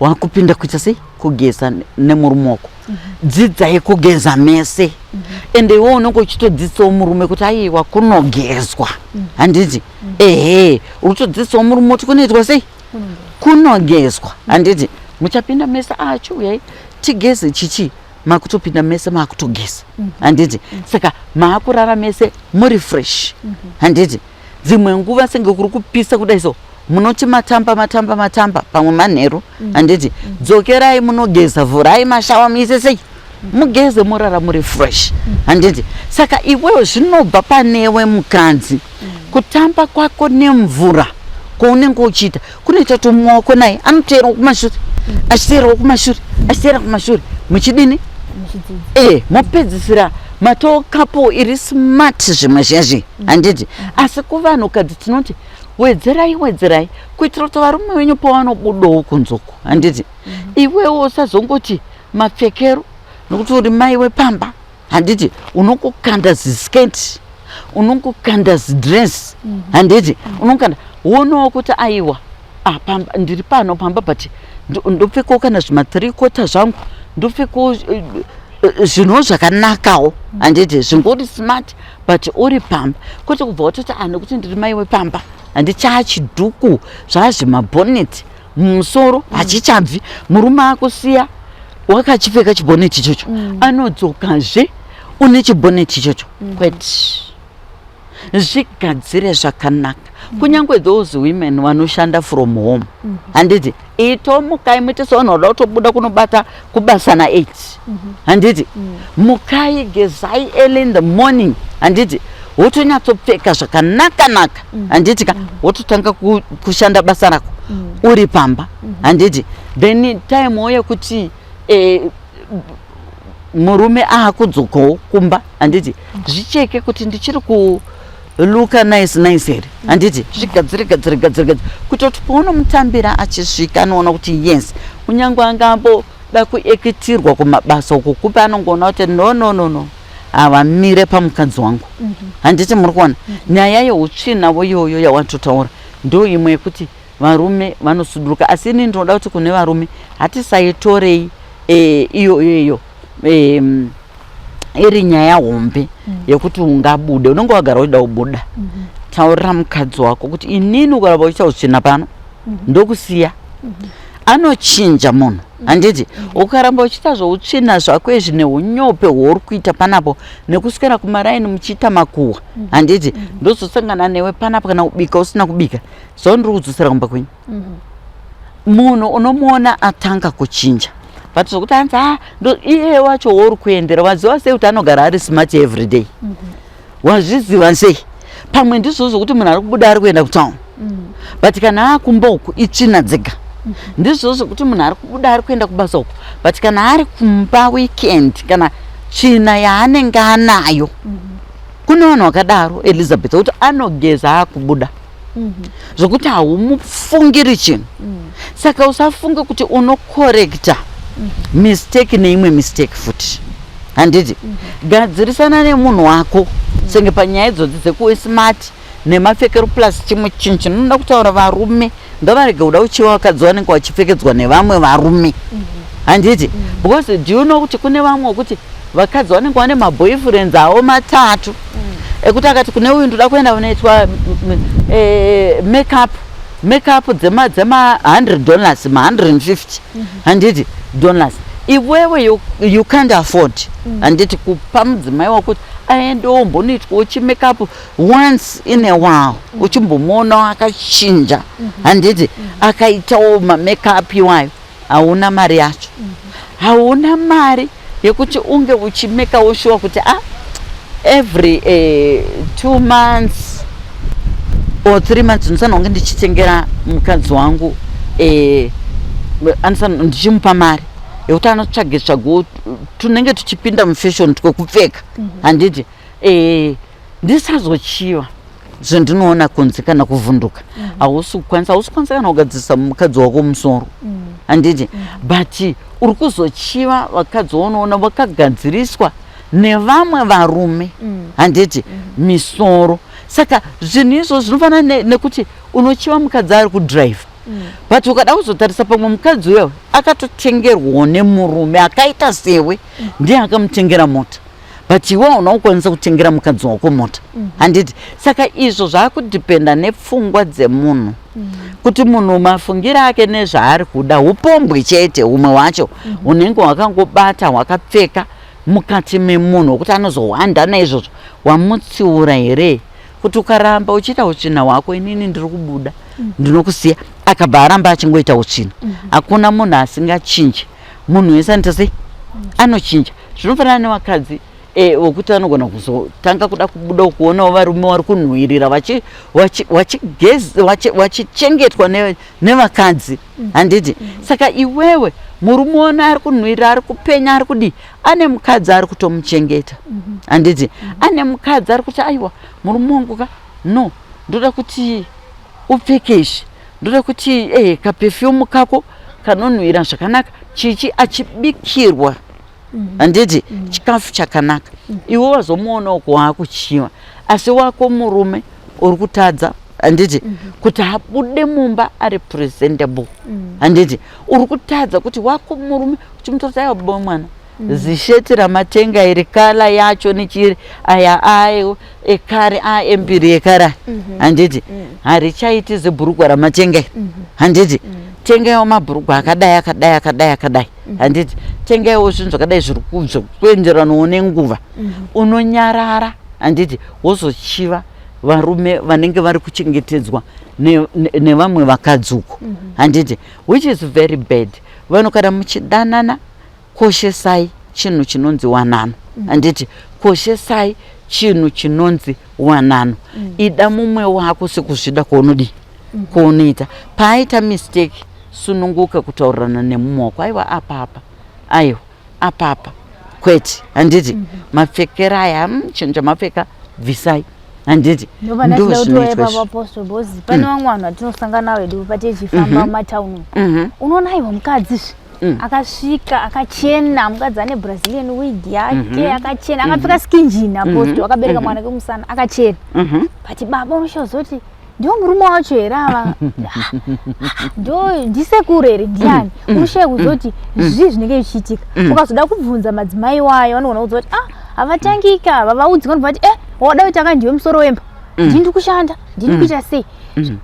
wakupinda kuita sei? Kugeza nemurume wako. Dzidzai kugeza mese, ende iwe unenge uchitodzidzisawo murume kuti aiwa, kunogezwa, handiti? Ehe, uri kutodzidzisawo murume kuti kunoitwa sei, kunogezwa, handiti? Muchapinda mese, achiuyai tigeze chichi, makutopinda mese maakutogeza, handiti? Saka maakurara mese muri fresh, handiti? Dzimwe nguva senge kuri kupisa kudai so, munoti matamba matamba matamba pamwe manheru, handiti? Dzokerai munogeza, vhurai mashower, muise sei, mugeze, murara muri fresh, handiti? Saka iwewe zvinobva panewe mukadzi, kutamba kwako nemvura kwaunenge uchiita kunoita kuti mumwe wako naye anoteerawo kumashure, achiteerawo kumashure, achiteera kumashure, muchidini?
Muchidzidza.
Mopedzisira matoo couple iri smart zvimwe zvezvi, handiti? Asi kuvanhukadzi tinoti wedzerai, wedzerai, kuitira kuti varume venyu pavanobudawo kunzoko, handiti? Iwewo usazongoti mapfekero, nokuti uri mai wepamba, handiti? Unongokanda zisketi, unongokanda zidress, handiti? Unongokanda, wonawo kuti aiwa, ah, pamba ndiri pano pamba, but ndopfekawo kana zvima3 quarter zvangu, ndopfekawo zvinhu zvakanakawo, handiti? Zvingori smart, but uri pamba, kwete kubva watoti, "Ah, nekuti ndiri mai wepamba," handichaachidhuku zvazvimabhoneti mumusoro hachichabvi. Murume akusiya wakachipfeka chibhoneti ichocho, anodzokazve une chibhoneti ichocho. Kwete, zvigadzire zvakanaka. Kunyange those women vanoshanda from home, handiti? Itomukai muite sevanhu vada kutobuda kunobata kubasa na8, handiti? Mukai, gezai early in the morning, handiti? Wotonyatsopfeka zvakanaka-naka, handiti ka? Wototanga kushanda basa rako uri pamba, handiti? Then timewo yekuti Murume aakudzokawo kumba, handiti? Zvicheke kuti ndichiri kulooka nice nice here, handiti? Zvigadzire, gadzire, gadzire, gadzire, kuita kuti paunomutambira achisvika anoona kuti yes, kunyange angamboda kuekitirwa kumabasa uko kupi, anongoona kuti no, no, no, no, havamire pamukadzi wangu, handiti? Muri kuona nyaya yeutsvinavo iyoyo yawatotaura ndo imwe yekuti varume vanosuduruka. Asi ini ndinoda kuti kune varume, hatisaitorei iyo iyo iri nyaya hombe yekuti ungabude. Unenge wagara uchida kubuda, taurira mukadzi wako kuti inini ukaramba uchiita utsvina pano, ndokusiya. Anochinja munhu, handiti? Ukaramba uchiita zveutsvina zvako izvi neunyope hwauri kuita panapo, nekuswera kumaraini muchiita makuhwa, handiti? Ndozosangana newe panapo, kana kubika usina kubika, so ndiri kudzosera kumba kwenyu. Munhu unomuona atanga kuchinja, but zvokuti hanzi a iye wacho wouri kuendera, waziva sei kuti anogara ari smart every day? Wazviziva sei? Pamwe ndizvo zvokuti munhu ari kubuda ari kuenda kutown, but kana akumba uku itsvina dzega. Ndizvo zvokuti munhu ari kubuda ari kuenda kubasa uku, but kana ari kumba weekend, kana tsvina yaanenge anayo. Kune vanhu vakadaro, Elizabeth, kuti anogeza akubuda, zvokuti haumufungiri chinhu. Saka usafunge kuti unocorrecta mistake neimwe mistake futi, handiti? Gadzirisana nemunhu wako senge panyaya idzodzi dzekuve smart nemapfekero. Plus chimwe chinhu chinoda kutaura, varume ngavarege kuda kuchiva vakadzi vanenge vachipfekedzwa nevamwe varume, handiti? Because do you know kuti kune vamwe wekuti vakadzi vanenge vane maboyfriends avo matatu, ekuti akati kune uyu, ndoda kuenda kunoitwa makeup dzema $100, ma150, handiti, dollars. Iwewe you can't afford, handiti, kupa mudzimai wako kuti aendewo umbonoitwawo chimakeup once in a while, uchimbomuonawo akachinja, handiti, akaitawo mamakeup iwayo. Hauna mari yacho, hauna mari yekuti unge uchimekawo sure kuti ah, every 2 months or 3 months ndinofanira kunge ndichitengera mukadzi wangu, anofanira ndichimupa mari yekuti anotsvage tsvago tunenge tuchipinda mufashion twekupfeka, handiti? Ndisazochiva zvendinoona kunze kana kuvhunduka. Hausi kukwanisa, hausi kukwanisa kana kugadzirisa mukadzi wako musoro, handiti? But uri kuzochiva vakadzi vaunoona vakagadziriswa nevamwe varume, handiti, misoro. Saka zvinhu izvozvo zvinofanana nekuti unochiva mukadzi ari kudhiraivha, but ukada kuzotarisa, pamwe mukadzi uyo akatotengerwawo nemurume akaita sewe, ndiye akamutengera mota, but iwe hauna kukwanisa kutengera mukadzi wako mota, handiti? Saka izvo zvakudhipenda nepfungwa dzemunhu, kuti munhu mafungiro ake nezvaari kuda. Upombwe chete humwe hwacho hunenge hwakangobata, hwakapfeka mukati memunhu, wekuti anozohwanda naizvozvo. Wamutsiura here kuti ukaramba uchiita utsvina hwako, inini ndiri kubuda, ndinokusiya? Akabva aramba achingoita utsvina. Hakuna munhu asingachinji. Munhu wese anoita sei? Anochinja. Zvinofanana nevakadzi vokuti vanogona kuzotanga kuda kubuda kuonawo varume vari kunhuhwirira, vachichengetwa nevakadzi, handiti? Saka iwewe murume ona ari kunhuhwirira, ari kupenya, ari kudii, ane mukadzi ari kutomuchengeta, handiti? Ane mukadzi ari kuti, aiwa, murume wangu ka, no, ndoda kuti upfeke izvi, ndoda kuti kaperfume kako kanonhuhwira zvakanaka, chichi, achibikirwa, handiti, chikafu chakanaka. Iwe wazomuonawo kuwaakuchiva, asi wako murume uri kutadza, handiti, kuti abude mumba ari presentable, handiti? Uri kutadza kuti wako murume uchimutora kuti, aiwa, baba wemwana, zisheti ramatenga iri, colour yacho nechiri, aya ayo ekare, a embiri yekare, handiti? Harichaiti zibhurugwa ramatenga iri, handiti? Tengaiwo mabhurugwa akadai, akadai, akadai, akadai, handiti? Tengaiwo zvinhu zvakadai zviri kuenderanawo nenguva. Unonyarara, handiti? Wozochiva varume vanenge vari kuchengetedzwa nevamwe vakadzi uko, handiti? Which is very bad. Vanhu kana muchidanana, koshesai chinhu chinonzi wanano, handiti? Koshesai chinhu chinonzi wanano. Ida mumwe wako sekuzvida kwaunodii, kwaunoita. Paaita mistake, sununguka kutaurirana nemumwe wako, aiwa, apa apa, aiwa, apa apa. Kwete, handiti? Mapfekero aya, chinhu chamapfeka bvisai, handiti?
Ndozvinoitwa Apostle, because pane vamwe vanhu vatinosangana navo hedu patichifamba mumatauni. Unoona aiwa, mukadzi akasvika akachena, mukadzi ane Brazilian wig yake, akachena, akapfeka skinny jean, Apostle, akabereka mwana kemusana, akachena. But baba unoshozoti ndiwo murume wacho here ava? Ndo ndisekuru here? Ndiani? Unoshaya kuzoti zvii zvinenge zvichiitika. Ukazoda kubvunza madzimai wayo, vanogona kuudza kuti ah, havatangika vavaudzwa, vanobva vati, eh, wada kuti aka ndiwe musoro wemba, ndini kushanda, ndini kuita sei.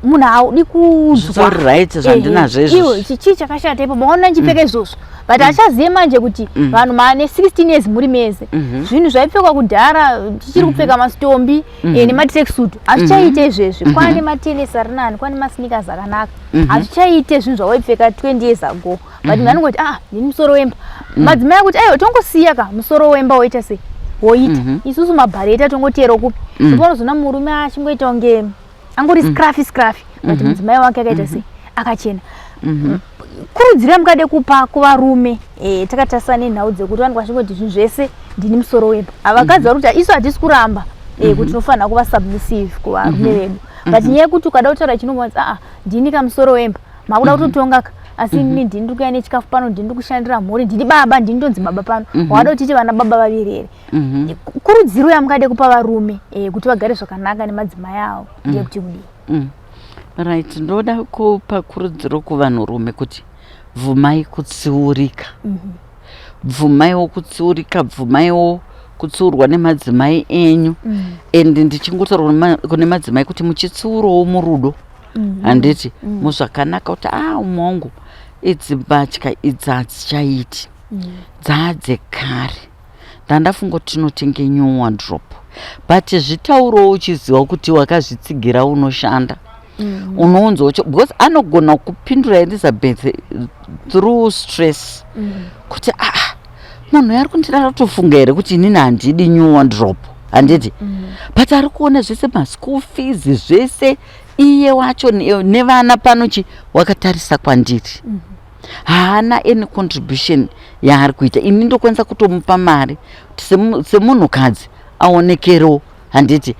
Munhu haudi kuudzwa.
Zvitori right zvandinazvo izvozvo.
Iwe, chii chakashata ipo? Maona ndichipfeka izvozvo, but achazive manje kuti vanhu maane 16 years muri mese. Zvinhu zvaipfekwa kudhara, tichiri kupfeka masitombi nematracksuit, hazvichaite izvezvi. Kwane matenesi ari nani, kwane masneakers akanaka. Hazvichaite zvinhu zvawaipfeka 20 years ago. But munhu anongoti, ah, ndini musoro wemba. Madzimai akuti, aiwa, tongosiya ka musoro wemba woita sei, woita. Isusu mabhareta tongotero kupi. Unozoona murume achingoita kunge angori scruffy scruffy, but mudzimai wake akaita sei? Akachena. Kurudziro yamungade kupa kuvarume, takatarisa nenhau dzekuti vanenge vachingoti zvinhu zvese ndini musoro wemba, havakadzi vari kuti isu hatisi kuramba kuti tinofanira kuva submissive kuvarume vedu, but nyaya yekuti ukada kutaura chinobvanzi, aa, ndini kamusoro wemba, makuda kutotongaka, asi inini ndini ndiri kuuya nechikafu pano, ndini ndiri kushandira mhuri, ndini baba, ndini ndonzi baba pano. Wada kuti tiite vana baba vaviri here? Kurudziro yamungade kupa varume kuti vagare zvakanaka nemadzimai avo ndeyekuti kudii?
Right, ndoda kupa kurudziro kuvanhurume kuti bvumai kutsiurika. Bvumaiwo kutsiurika, bvumaiwo kutsiurwa nemadzimai enyu. And ndichingotaura kune madzimai kuti muchitsiurawo murudo, handiti? Muzvakanaka, kuti a, umwe wangu, idzi mbatya idzi hadzichaiti, dzaadzekare, ndandafunga kuti tinotenge new wardrobe. But zvitaurowo uchiziva kuti wakazvitsigira, unoshanda, unounzawo, because anogona kupindura Elizabeth through stress kuti aa, munhu ari kundidara kutofunga here kuti inini handidi new wardrobe, handiti? But ari kuona zvese, maschool fees, zvese, iye wacho nevana pano chi wakatarisa kwandiri, haana any contribution yaari kuita. Ini ndokwanisa kutomupa mari kuti semunhukadzi aonekerewo, handiti,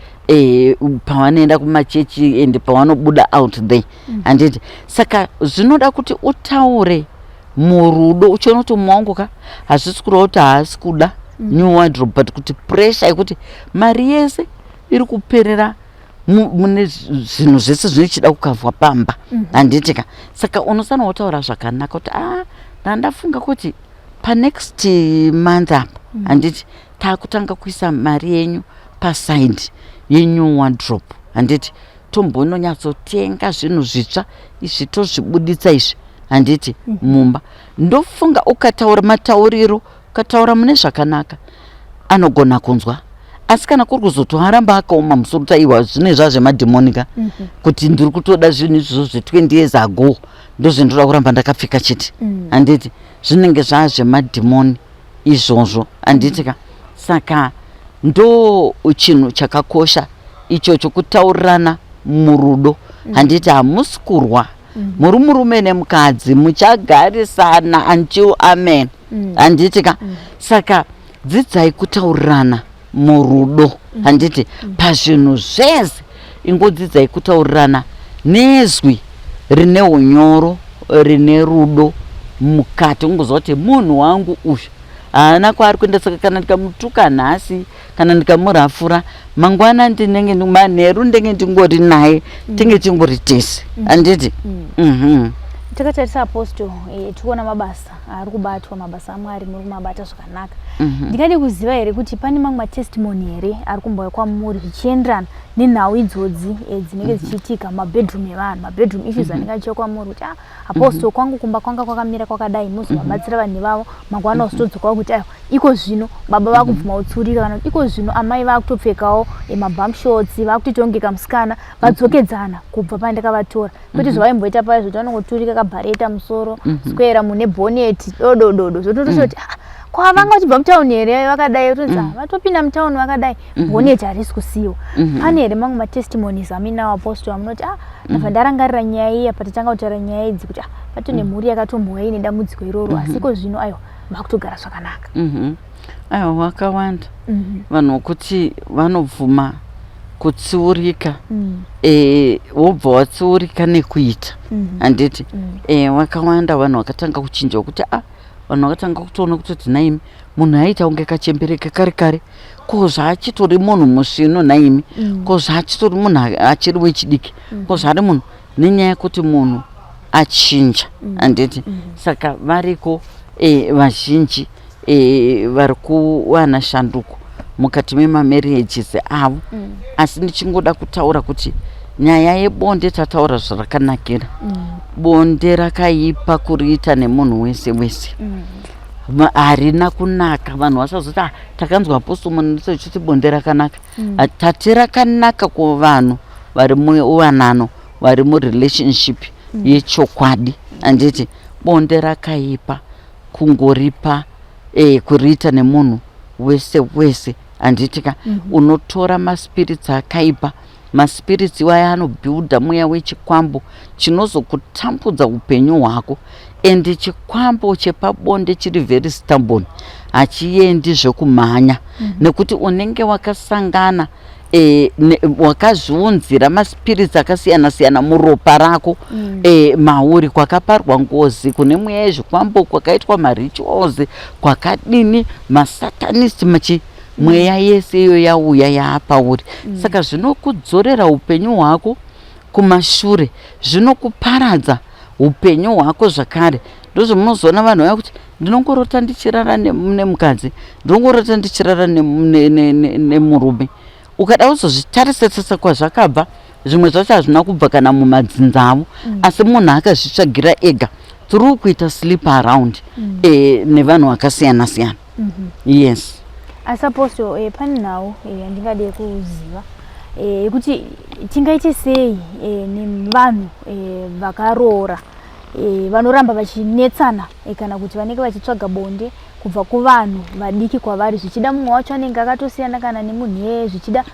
pavanoenda kumachechi and pavanobuda out there, handiti? Saka zvinoda kuti utaure murudo, uchiona kuti mumwe wangu ka, hazvisi kureva kuti haasi kuda new wardrobe, but kuti pressure yekuti mari yese iri kuperera mune zvinhu zvese zvinochida kukavhwa pamba, handiti ka? Saka unofanira kutaura zvakanaka kuti a, ndandafunga kuti panext month apa, handiti, taakutanga kuisa mari yenyu paside yenew wardrobe, handiti? Tombononyatsotenga zvinhu zvitsva izvi, tozvibuditsa izvi, handiti, mumba. Ndofunga ukataura matauriro, ukataura mune zvakanaka, anogona kunzwa. Asi kana kuri kuzotoaramba akaoma musoro, taiwa zvine zvazvemadhimoni ka, kuti ndiri kutoda zvinhu izvozvo zve20 years ago, ndozvendinoda kuramba ndakapfeka chete, handiti? Zvinenge zvazvemadhimoni izvozvo, handiti ka? Saka ndo chinhu chakakosha ichocho, kutaurirana murudo, handiti? Hamusi kurwa, muri murume nemukadzi, muchagarisana until amen, handiti ka? Saka dzidzai kutaurirana murudo, handiti? Pazvinhu zvese ingodzidzai kutaurirana nezwi rine unyoro, rine rudo mukati, ungoziva kuti munhu wangu uyu haana kwaari kuenda. Saka kana ndikamutuka nhasi, kana ndikamurafura mangwana, ndinenge manheru ndenge ndingori naye, tinge tingori tese, handiti?
Takatarisa Apostle, tikuona mabasa ari kubatwa, mabasa aMwari muri kumabata zvakanaka. Ndingade kuziva here kuti pane mamwe matestimony here ari kumbouya kwamuri zvichienderana nenhau idzodzi dzinenge dzichiitika mumabedroom evanhu, mabedroom issues anenge achiuya kwamuri kuti, ah, Apostle, kwangu kumba kwanga kwakamira kwakadai, muzovabatsira vanhu ivavo, mangwana uzotodzokawo kuti aiwa, iko zvino baba vakubvuma kutsurika, kana kuti iko zvino amai vakutopfekawo mabum shorts, vakutoita kunge kamusikana, vadzokedzana kubva pandakavatora, kwete zvavaimboita paya zvoti vanongoturika kabhareta musoro, square mune bhoneti dodododo, zvototosha kuti, ah, kwavanga vachibva mutauni here vakadai? Tonzi, ah, vatopinda mutauni vakadai, bhoneti harisi kusiyiwa. Pane here mamwe matestimonies aminawo Apostle amunoti, ah, ndabva ndarangarira nyaya iya patatanga kutaura nyaya idzi, kuti ah, patone mhuri yakatombouya ine dambudziko iroro, asi iko zvino aiwa, vakutogara zvakanaka?
Aiwa, wakawanda vanhu vokuti vanobvuma kutsiurika. Wobva watsiurika nekuita, handiti? Wakawanda vanhu vakatanga kuchinja, wekuti a vanhu vakatanga kutoona kutoti naimi munhu aita kunge kachembereke kare kare, ko zvaachitori munhu musvino naimi, ko zvaachitori munhu achiri wechidiki, ko zvaari munhu, nenyaya yekuti munhu achinja, handiti? Saka variko vazhinji vari kuwana shanduko mukati memamarriages avo. Asi ndichingoda kutaura kuti nyaya yebonde, tataura zvarakanakira. Bonde rakaipa kuriita nemunhu wese wese. Harina kunaka. Vanhu vasazoti, "Ah, takanzwa Apostle Munetsi uchiti bonde rakanaka." Tati rakanaka kuvanhu vari muwanano, vari murelationship yechokwadi, handiti? Bonde rakaipa kungoripa, kuriita nemunhu wese wese, handiti ka? Unotora maspirits akaipa. Maspirits iwaya anobuilda mweya wechikwambo chinozokutambudza upenyu hwako. Ende chikwambo chepabonde chiri very stubborn, hachiendi zvekumhanya, nekuti unenge wakasangana wakazviunzira maspirits akasiyana siyana muropa rako. Mauri kwakaparwa ngozi, kune mweya yezvikwambo, kwakaitwa marituals, kwakadini, masatanist, machi mweya yese iyo yauya yaapauri. Saka zvinokudzorera upenyu hwako kumashure, zvinokuparadza upenyu hwako zvakare. Ndozvamunozoona vanhu vaya kuti ndinongorota ndichirara nemukadzi, ndinongorota ndichirara nemurume. Ukada kuzozvitarisa tsatsa kwazvakabva, zvimwe zvacho hazvina kubva kana mumadzinza avo, asi munhu akazvitsvagira ega through kuita sleep around nevanhu vakasiyana siyana. Yes.
Asi Apostle, pane nhau yandingade kuziva yekuti tingaite sei nevanhu vakaroora vanoramba vachinetsana, kana kuti vanenge vachitsvaga bonde kubva kuvanhu vadiki kwavari. Zvichida mumwe wacho anenge akatosiyana kana nemunhu iyeye, zvichida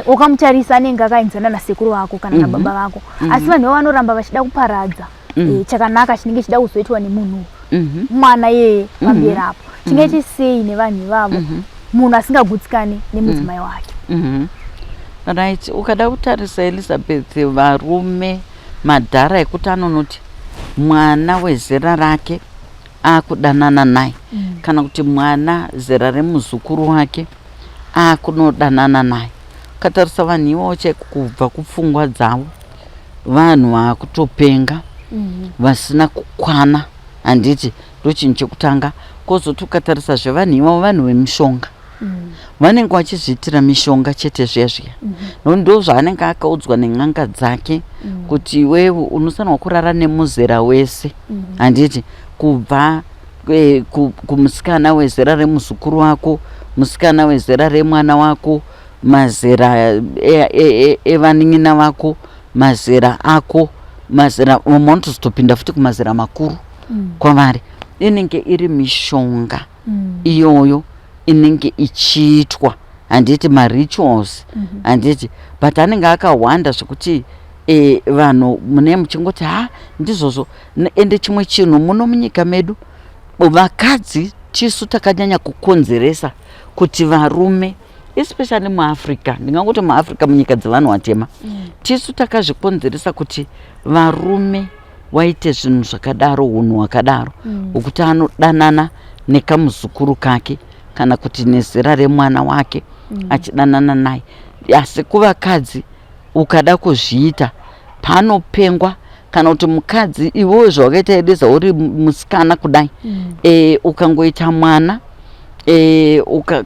ukamutarisa anenge akaenzana nasekuru vako kana nababa vako, asi vanhu ivo vanoramba vachida kuparadza chakanaka chinenge chida kuzoitwa nemunhu, mwana iyeye pamberi apo. Tingaite sei nevanhu ivavo, munhu asingagutsikani nemudzimai wake?
Right, ukada kutarisa, Elizabeth, varume madhara ekuti anonoti mwana wezera rake akudanana naye, kana kuti mwana zera remuzukuru wake akunodanana naye, ukatarisa vanhu ivavo chaiko, kubva kupfungwa dzavo, vanhu vaakutopenga, vasina kukwana, handiti? Ndochinhu chekutanga. Kwozoti ukatarisa zvevanhu ivavo, vanhu vemishonga, vanenge vachizviitira mishonga chete zviya zviya, nokuti ndo zvaanenge akaudzwa nen'anga dzake kuti iwewe unofanirwa kurara nemuzera wese, handiti? Kubva kumusikana wezera remuzukuru wako, musikana wezera remwana wako, mazera evanin'ina vako, mazera ako, mazera vamwe vanotozotopinda futi kumazera makuru kwavari. Inenge iri mishonga iyoyo inenge ichiitwa, handiti? Marituals, handiti? But anenge akawanda zvekuti vanhu mune muchingoti, ha, ndizvozvo. Ende chimwe chinhu, muno munyika medu vakadzi tisu takanyanya kukonzeresa kuti varume, especially muAfrica, ndingangoti muAfrica, munyika dzevanhu vatema, tisu takazvikonzeresa kuti varume waite zvinhu zvakadaro, unhu hwakadaro hwekuti anodanana nekamuzukuru kake kana kuti nezera remwana wake achidanana naye. Asi kuvakadzi ukada kuzviita panopengwa, kana kuti mukadzi iwewe zvawakaita Eliza, uri musikana kudai, ukangoita mwana,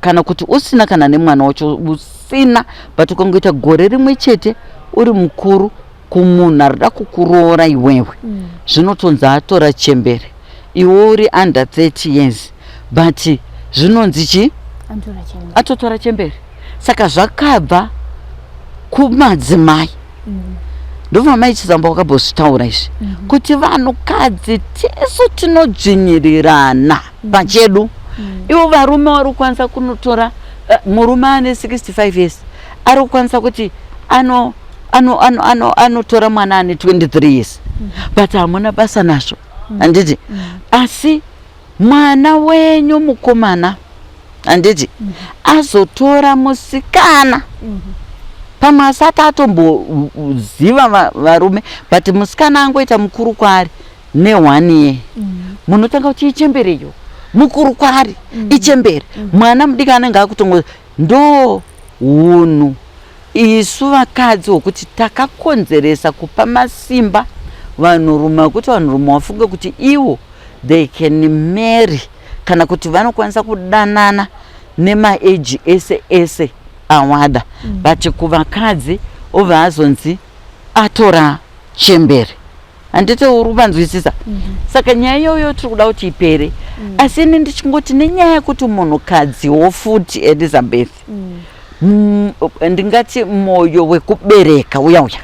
kana kuti usina kana nemwana wacho usina, but ukangoita gore rimwe chete uri mukuru kumunhu arida kukuroora iwewe, zvinotonzi atora chembere. Iwe uri under 30 years, but zvinonzi chi
Antora chembere.
Atotora chembere. Saka zvakabva kumadzimai. Ndobva Mai Chizamba wakambozvitaura izvi kuti vanhukadzi tisu tinodzvinyirirana pachedu. Ivo varume vari kukwanisa kunotora murume ane 65 years ari kukwanisa kuti anotora mwana ane 23 years, but hamuna basa nazvo, handiti? Asi mwana wenyu mukomana Handiti azotora musikana pamwe asati atomboziva varume, but musikana angoita mukuru kwaari ne1 year, munotanga kuti ichembereyo, mukuru kwaari, ichembere. Mwana mudiki anenge akutongo. Ndo hunhu isu vakadzi hwokuti takakonzeresa kupa masimba vanhurume, wekuti vanhurume vafunge kuti ivo they can marry, kana kuti vanokwanisa kudanana nemaage ese ese awada. But kuvakadzi obva azonzi atora chembere. Handiti uri kuvanzwisisa? Saka nyaya iyoyo tiri kuda kuti ipere. Asi ini ndichingoti nenyaya yekuti munhukadziwo futi, Elizabeth, ndingati mwoyo wekubereka uya uya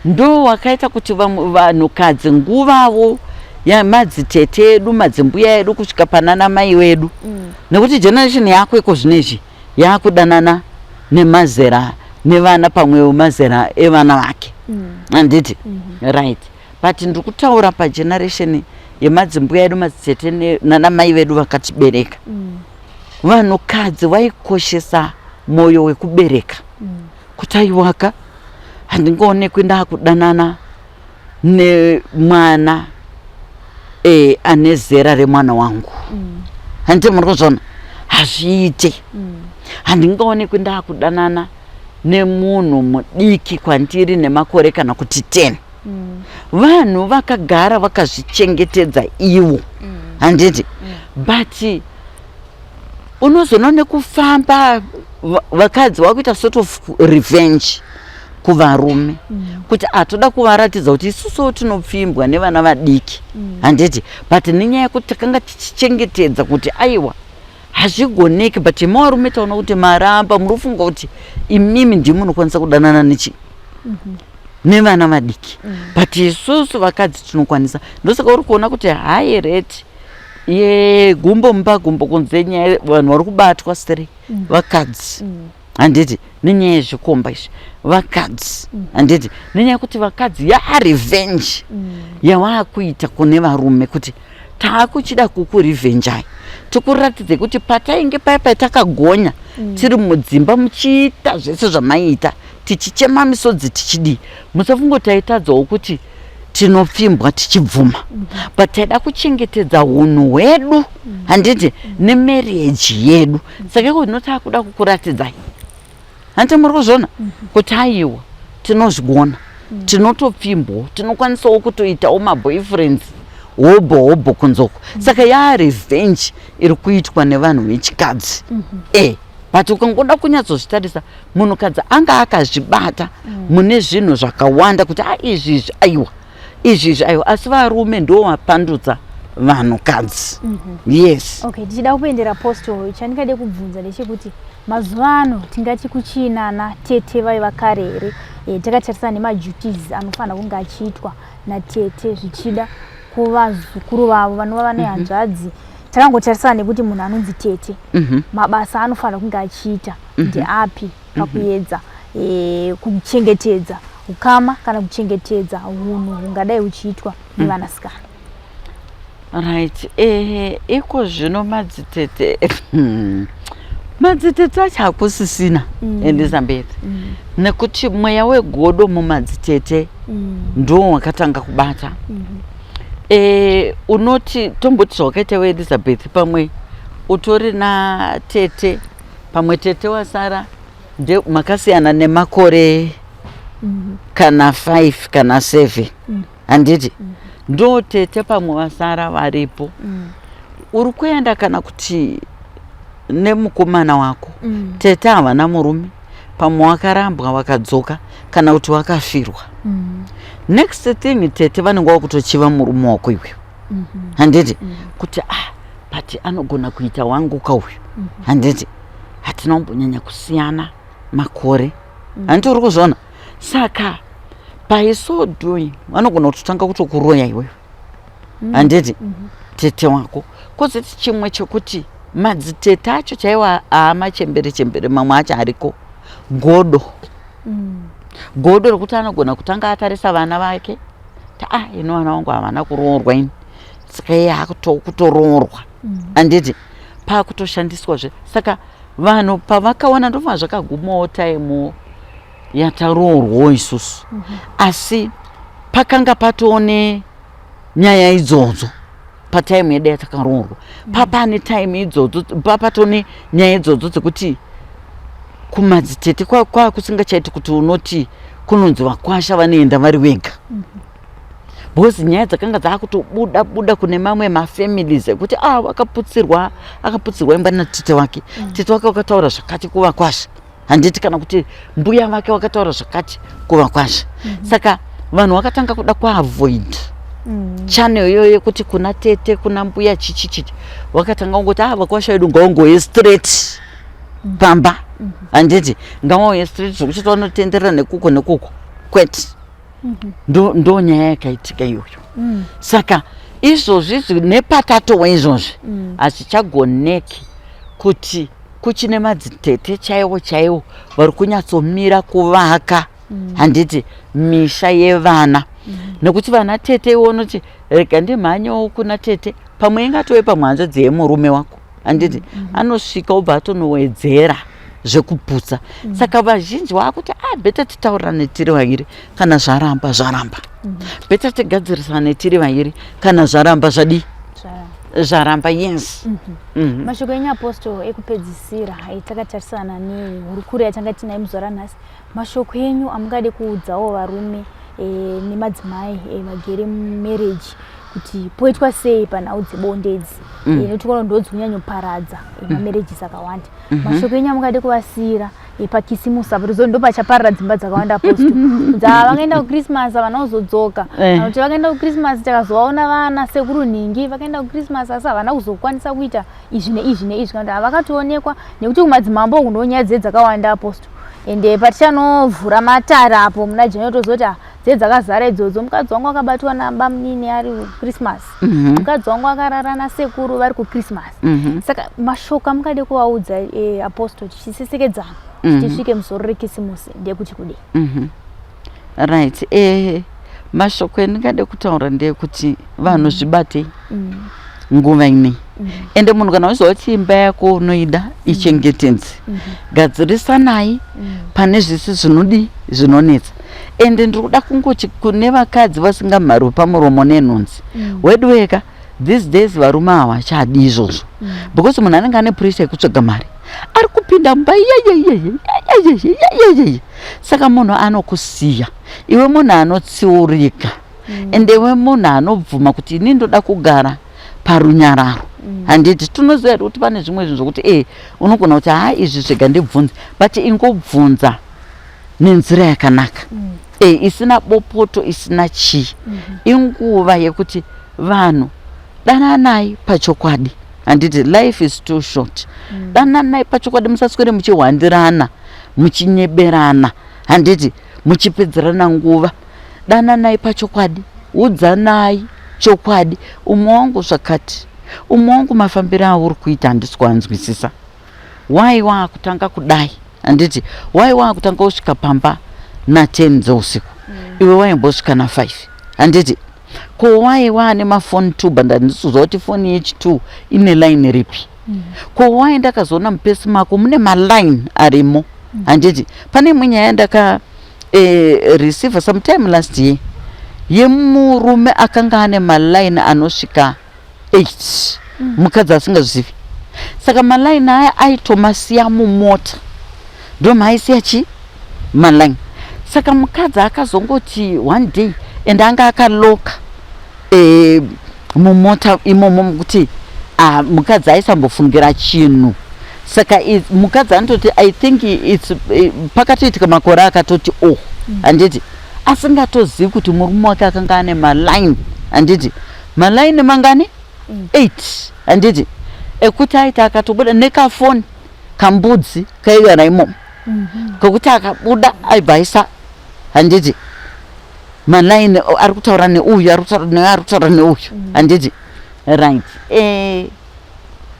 ndo wakaita kuti vamwe vanhukadzi nguvavo yamadzitete edu, madzimbuya edu, kusvika panana mai vedu, nekuti generation yako iko zvinezvi yakudanana nemazera nevana pamwe mazera evana vake, handiti? Right, but ndiri kutaura pageneration yemadzimbuya edu, madzitete nana mai vedu vakatibereka. Vanhukadzi vaikoshesa mwoyo wekubereka, kuti aiwaka, handingaonekwi ndakudanana nemwana ane zera remwana wangu. Handiti muri kuzviona? Hazviite. Handingaonekwi ndakudanana nemunhu mudiki kwandiri nemakore kana kuti 10. Vanhu vakagara vakazvichengetedza ivo, handiti? But unozoona nekufamba vakadzi vakuita sort of revenge kuvarume, kuti atoda kuvaratidza kuti isusuwo tinopfimbwa nevana vadiki, handiti? But nenyaya yekuti takanga tichichengetedza kuti aiwa, hazvigoneki, but imi varume taona kuti maramba, muri kufunga kuti imimi ndimi munokwanisa kudanana nechi nevana vadiki, but isusu vakadzi tinokwanisa. Ndosaka uri kuona kuti high rate yegumbo mumba gumbo kunze, nyaya vanhu vari kubatwa stere vakadzi, handiti? Nenyaya yezvikomba izvi, vakadzi, handiti? Nenyaya yekuti vakadzi yarevenge yavaakuita kune varume, kuti taakuchida kukurevenjai, tikuratidze kuti patainge paya patakagonya tiri mudzimba muchiita zvese zvamaiita, tichichema misodzi, tichidii, musafunga kuti taitadzawo kuti tinopfimbwa tichibvuma, but taida kuchengetedza unhu hwedu, handiti, nemarriage yedu. Saka iko zvino taakuda kukuratidzai, handiti muri kuzviona kuti aiwa, tinozvigona, tinotopfimbwawo, tinokwanisawo kutoitawo maboyfriends hobho hobho kunzoko. Saka yarevenge iri kuitwa nevanhu vechikadzi. But ukangoda kunyatsozvitarisa, munhukadzi anga akazvibata mune zvinhu zvakawanda, kuti a izvi izvi aiwa, izvi izvi aiwa, asi varume ndo vapandudza vanhukadzi. Yes.
Okay, tichida kuendera, Apostle, chandingade kubvunza ndechekuti mazuva ano tingati kuchiinana tete vaiva kare here? Takatarisana nemaduties anofanira kunge achiitwa natete zvichida kuvazukuru vavo vanova vane hanzvadzi, takangotarisana nekuti munhu anonzi tete, mabasa anofanira kunge achiita ndeapi pakuedza kuchengetedza ukama kana kuchengetedza unhu hungadai huchiitwa nevanasikana?
Right, iko zvino madzitete acho hakusisina, Elizabeth, nekuti mweya wegodo mumadzitete ndo wakatanga kubata. Unoti tomboti zvawakaita weElizabeth, pamwe utori natete, pamwe tete wasara nde makasiyana nemakore kana 5 kana 7, handiti? Ndo tete pamwe vasara varipo. Uri kuenda kana kuti nemukomana wako, tete havana murume, pamwe wakarambwa wakadzoka, kana kuti wakafirwa. Next thing, tete vanenge vakutochiva murume wako iwewe, handiti? Kuti ah, but anogona kuita wangu kauyu, handiti? Hatina kumbonyanya kusiyana makore, handiti uri kuzviona? Saka by so doing vanogona kutotanga kutokuroya iwewe, handiti, tete wako? Kwozoti chimwe chekuti madzitete acho chaiwo haamachembere chembere, mamwe acho ariko godo, godo rekuti anogona kutanga atarisa vana vake ta, ah, ino vana vangu havana kuroorwa ini, saka iye akutoroorwa, handiti? Paakutoshandiswazve. Saka vanhu pavakaona, ndobva zvakagumawo time yataroorwawo isusu. Asi pakanga patoone nyaya idzodzo patime yedu yatakaroorwa. Papane time idzodzo, papatone nyaya idzodzo dzekuti kumadzitete kwakusingachaiti kuti unoti kunonzi vakwasha vanoenda vari vega, because nyaya dzakanga dzakutobuda buda kune mamwe mafamilies ekuti ah, akaputsirwa, akaputsirwa imba natete wake. Tete wake wakataura zvakati kuvakwasha, handiti? Kana kuti mbuya vake vakataura zvakati kuvakwasha. Saka vanhu vakatanga kuda kuavoid channel iyoyo yekuti kuna tete, kuna mbuya, chichi chichi. Vakatanga kungoti, ah, vakwasha vedu ngavangoye straight pamba, handiti? Ngavauye straight, zvokuti vanotenderera nekuko nekuko kwete. Ndo nyaya yakaitika iyoyo. Saka izvozvi nepatatowa izvozvi, hazvichagoneki kuti kuchine madzitete chaiwo chaiwo vari kunyatsomira kuvaka, handiti, misha yevana, nekuti vana tete iwo unoti rega ndimhanyewo kuna tete, pamwe ingatove pamwe hanzvadzi yemurume wako, handiti? Anosvika obva atonowedzera zvekuputsa. Saka vazhinji vaakuti, ah, better titaurirane tiri vaviri, kana zvaramba zvaramba. Better tigadzirisane tiri vaviri, kana zvaramba zvadii? Zvaramba, yes.
Mashoko enyu, Apostle, ekupedzisira takatarisana nehurukuro yatanga tinayo muzuva ranhasi, mashoko enyu amungade kuudzawo varume nemadzimai vagere mumarriage kuti poitwa sei panhau dzebonde idzi? Nekuti kuona ndo dzikunyanyoparadza mamarriages akawanda. Mashoko enyu amungade kuvasiyira pakisimusi apo, tozo ndo pachaparara dzimba dzakawanda, Apostle, dza vakaenda kuChristmas havana kuzodzoka, kana kuti vakaenda kuChristmas takazovaona vana sekuru nhingi vakaenda kuChristmas asi havana kuzokwanisa kuita izvi neizvi neizvi, kana kuti havakatoonekwa, nekuti kumadzimambo uku ndo nyaya dze dzakawanda, Apostle. Ende patichanovhura matare apo muna January, tozoti, ah, dze dzakazara idzodzo, mukadzi wangu akabatwa nabamunini ari kuChristmas, mukadzi wangu akarara nasekuru vari kuChristmas. Saka mashoko amungade kuvaudza, Apostle, tichisesekedzana tisvike musoro rekisimusi, ndekuti kudii?
Right, mashoko endingade kutaura ndeyekuti vanhu zvibatei nguva inei. Ende munhu kana uchiziva kuti imba yako unoida, ichengetedze, gadzirisanai pane zvisi zvinodi zvinonetsa. Ende ndiri kuda kungoti kune vakadzi vasingamharwi pamuromo nenhunzi, wedu weka, these days varume havachadi izvozvo, because munhu anenge ane pressure yekutsvaga mari, ari kupinda mumba yeyeyeye. Saka munhu anokusiya iwe munhu anotsiurika, ende iwe munhu anobvuma kuti ini ndoda kugara parunyararo, handiti? Tinoziva here kuti pane zvimwe zvinhu zvokuti unogona kuti, ha, izvi zvega ndibvunze, but ingobvunza nenzira yakanaka, isina bopoto, isina chii. Inguva yekuti vanhu dananai pachokwadi, handiti? Life is too short. Dananai pachokwadi, musaswere muchihwandirana, muchinyeberana, handiti, muchipedzerana nguva. Dananai pachokwadi, udzanai chokwadi, umwe wangu zvakati, umwe wangu mafambiro auri kuita handisi kuanzwisisa, wai waakutanga kudai, handiti? Wai waakutanga kusvika pamba na10 dzeusiku, iwe waimbosvika na5, handiti? Ko wai waane mafoni 2 banda, handisi kuti foni yechi2 ine line ripi? Ko wai ndakazoona mupesi mako mune maline arimo, handiti? Pane imwe nyaya ndaka receiver sometime last year yemurume akanga ane maline anosvika 8, mukadzi asingazvizivi. Saka maline aya aitomasiya mumota, ndo maaisiya chi maline. Saka mukadzi akazongoti one day, and anga akaloka mumota imomo, mukuti, ah, mukadzi aisambofungira chinhu. Saka mukadzi anototi, I think it's pakatoitika makore akatoti oh, handiti, asingatozivi kuti murume wake akanga ane maline, handiti, maline mangani? 8, handiti, ekuti aiti akatobuda nekafoni kambudzi kaigara imomo, kokuti akabuda aibva aisa, handiti, maline, ari kutaura neuyu, ari kutaura neuyu, ari kutaura neuyu, handiti? Right.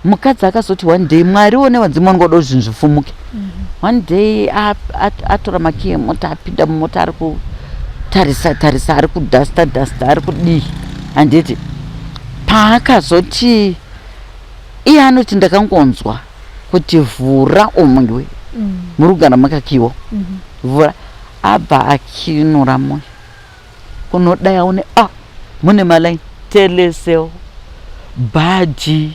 Mukadzi akazoti one day, Mwariwo nevadzimu vanongoda kuti zvinhu zvifumuke, one day atora makiyi emota, apinda mumota, ari kutarisa tarisa, ari kudhasta dhasta, ari kudii, handiti? Paakazoti Iye anoti ndakangonzwa kuti vhura umu iwe, muri kugara makakiwa, vhura. Abva akinura moyo kunodai aone a mune malaini Telecel, Bhaji,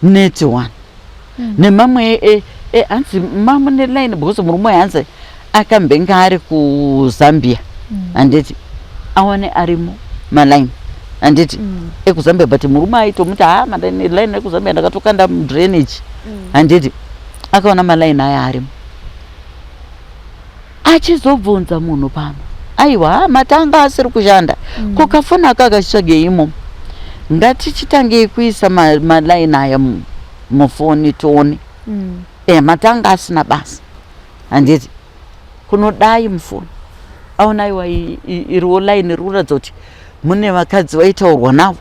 NetOne nemamwe hanzi mamune line, because murume uyu hanzi akambenge ari kuZambia, handiti? Awane arimo malaini, handiti, ekuZambia, but murume aitomuti ha, malaini line ekuZambia ndakatokanda mudrainage, handiti? Akaona malaini aya arimo, achizobvunza munhu pano, aiwa, matanga asiri kushanda. Ko kafoni aka kachitsvagei imomo? Ngatichitangei kuisa malaini aya mufoni tione. Matanga asina basa, handiti? Kunodai mufoni aona, aiwa, iriwo line riri kuratidza kuti mune vakadzi vaitaurwa navo,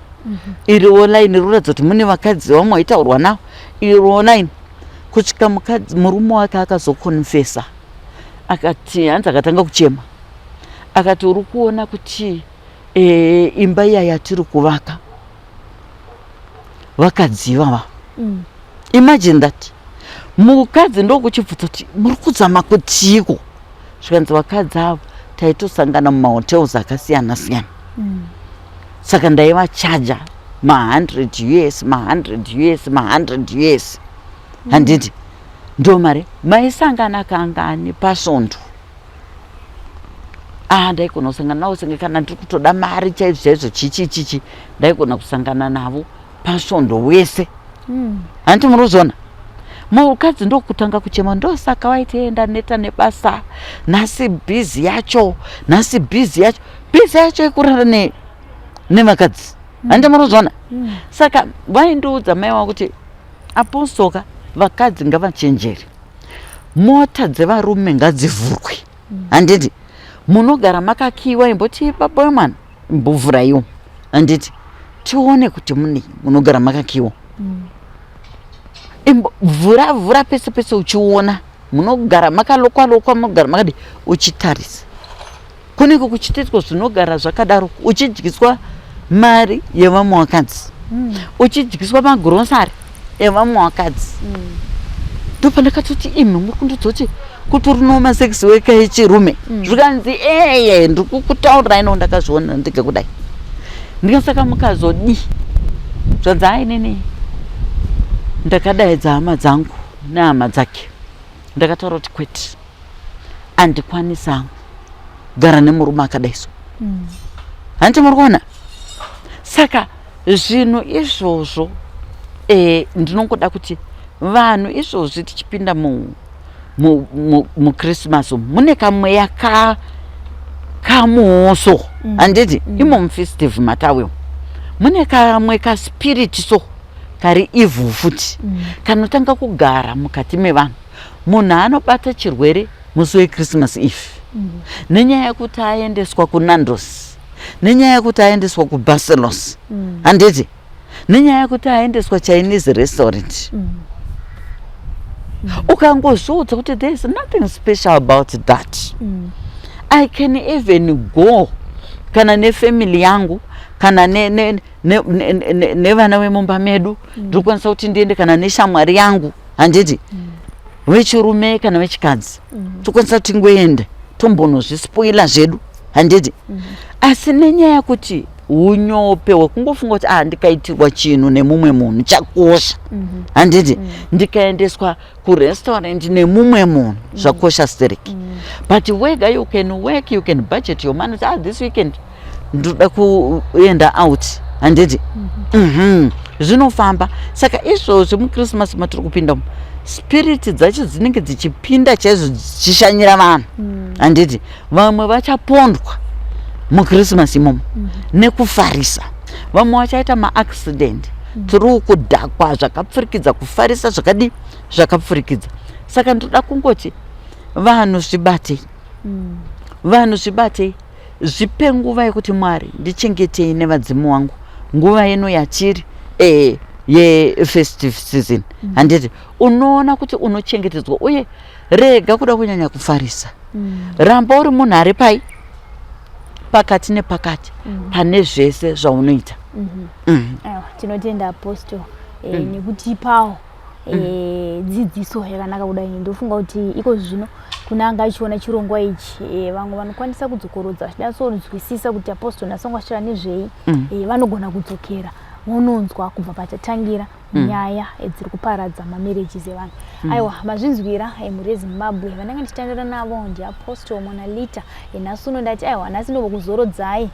iriwo line riri kuratidza kuti mune vakadzi vamwe vaitaurwa navo, iriwo line, kusvika mukadzi, murume wake akazokonfesa, akati hanzi akatanga kuchema, akati uri kuona kuti imba iya yatiri kuvaka, vakadzi ivava. Imagine that. Mukadzi ndokuchibvunza kuti muri kuzama kutiko? Zvikanzi vakadzi avo taitosangana mumahotels akasiyana siyana, saka ndaivachaja ma100 US, ma100 US, ma100 US, handiti? Ndo mari maisangana kangani pasvondo? Ah, ndaigona kusangana navo senge kana ndiri kutoda mari chaizvo chaizvo, chichi chichi, ndaigona kusangana navo pasvondo wese, handiti? Muri kuzviona? Mukadzi ndokutanga kuchema, ndosaka waiti enda neta nebasa nhasi, busy yacho nhasi, busy yacho, busy yacho yekurara nevakadzi, handiti? Muri kuzviona? Saka vaindiudza mai wavo kuti apostoka, vakadzi ngavachenjere, mota dzevarume ngadzivhurwe, handiti? Munogara makakiwa, imboti baba wemwana imbovhuraiwo, handiti? Tione kuti munei. Munogara makakiwa, vhura vhura pese pese uchiona munogara makalokwa lokwa, munogara makadi, uchitarisa kunenge kuchitoitwa zvinogara zvakadaro, uchidyiswa mari yevamwe vakadzi, uchidyiswa magrosari evamwe vakadzi. Ndopandakatoti imi muri kundidzoti kuti rino masex worker echirume? Zvikanzi eye, ndiri kukutaurirai no, ndakazviona ndega kudai. Ndikasaka mukazodii? Zvanzi ainini ndakadaidza hama dzangu nehama dzake, ndakataura kuti kwete, handikwanisi hangu gara nemurume akadai so, handiti? Muri kuona? Saka zvinhu izvozvo ndinongoda kuti vanhu izvozvi tichipinda muChristmas umu, mune kamweya kamuoso, handiti? Imo mufestive matawe mune kamwe kaspirit so kari evil futi, kanotanga kugara mukati mevanhu. Munhu anobata chirwere musi weChristmas Eve nenyaya yekuti aendeswa kuNandos, nenyaya yekuti aendeswa kuBarcelos, handiti? Nenyaya yekuti aendeswa Chinese restaurant. Ukangozviudza kuti there is nothing special about that, I can even go kana nefamily yangu, kana nevana vemumba medu, ndiri kukwanisa kuti ndiende kana neshamwari yangu, handiti, vechirume kana vechikadzi, tokwanisa kuti tingoenda tombonozvispoila zvedu, handiti? Asi nenyaya yekuti unyope hwekungofunga kuti ah, ndikaitirwa chinhu nemumwe munhu chakosha, handiti? Ndikaendeswa kurestaurant nemumwe munhu zvakosha stereki. But wega you can work, you can budget your money, ah, this weekend ndoda kuenda out, handiti? Zvinofamba. Saka izvozvi muChristmas matiri kupinda umu, spirit dzacho dzinenge dzichipinda chaizvo, dzichishanyira vanhu, handiti? Vamwe vachapondwa muChristmas imomo nekufarisa, vamwe vachaita maaccident through kudhakwa zvakapfurikidza, kufarisa zvakadi zvakapfurikidza. Saka ndoda kungoti vanhu zvibatei, vanhu zvibatei, zvipe nguva yekuti Mwari ndichengetei nevadzimu wangu nguva ino yatiri yefestive season, handiti? Unoona kuti unochengetedzwa. Uye rega kuda kunyanya kufarisa, ramba uri munhu ari pai pakati nepakati pane zvese zvaunoita.
Aiwa, tinotenda, Apostle. eh, nekutipawo eh, dzidziso yakanaka kudai. Ndofunga kuti iko zvino kune anga achiona chirongwa ichi, vamwe vanokwanisa kudzokorodza vachinyatsonzwisisa kuti Apostle nhasi vanga vachitaura nezvei. Vanogona kudzokera vononzwa kubva pachatangira nyaya dziri kuparadza mamarriages evanhu. Aiwa, mazvinzwira, mhuri yeZimbabwe. Vandanga ndichitandara navo ndiApostle Monalita. Nhasi uno ndati aiwa, nhasi ndombokuzorodzai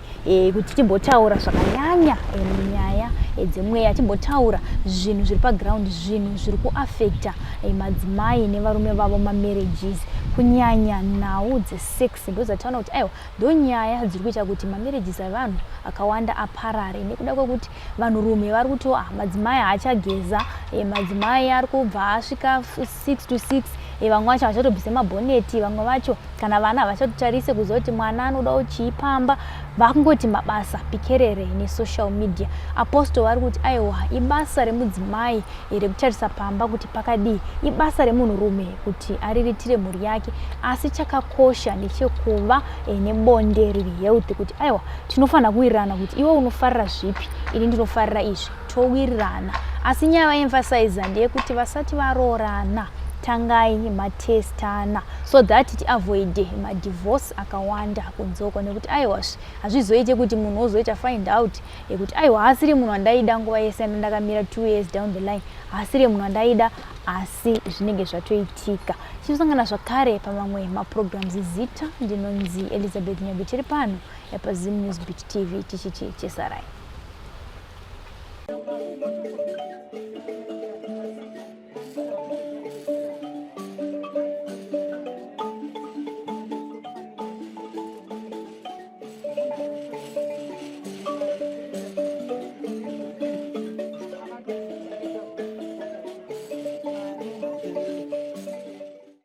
kuti timbotaura zvakanyanya munyaya dzemweya, timbotaura zvinhu zviri paground, zvinhu zviri kuafecta madzimai nevarume vavo, mamarriages, kunyanya nhau dzesex. Ndo dzataona kuti aiwa, ndo nyaya dziri kuita kuti mamarriages evanhu akawanda aparare, nekuda kwekuti vanhurume vari kuti ah, madzimai haachageza, madzimai ari kubva asvika 6 to 6, vamwe vacho havachatobvise mabhoneti, vamwe vacho kana vana havachatotarise kuziva kuti mwana anodawo chii pamba, vakungoti mabasa pikerere nesocial media. Apostle vari kuti aiwa, ibasa remudzimai rekutarisa pamba kuti pakadii, ibasa remunhurume kuti ariritire mhuri yake, asi chakakosha ndechekuva nebonde riri healthy, kuti aiwa, tinofanira kuwirirana kuti iwe unofarira zvipi, ini ndinofarira izvi, towirirana. Asi nyaya vaemphasiza ndeyekuti vasati varoorana, tangai matestana so that tiavoide madivorce akawanda kunzoko, nekuti aiwa, hazvizoite kuti munhu ozoita find out yekuti aiwa, haasiri munhu wandaida nguva yese yandakamira, 2 years down the line haasiri munhu wandaida, asi zvinenge zvatoitika. Tichosangana zvakare pamamwe maprograms. Zita ndinonzi Elizabeth Nyabe, tiri pano paZim News Beat TV, tichiti chesarai.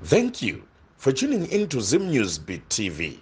Thank you for tuning in to Zim News Beat TV.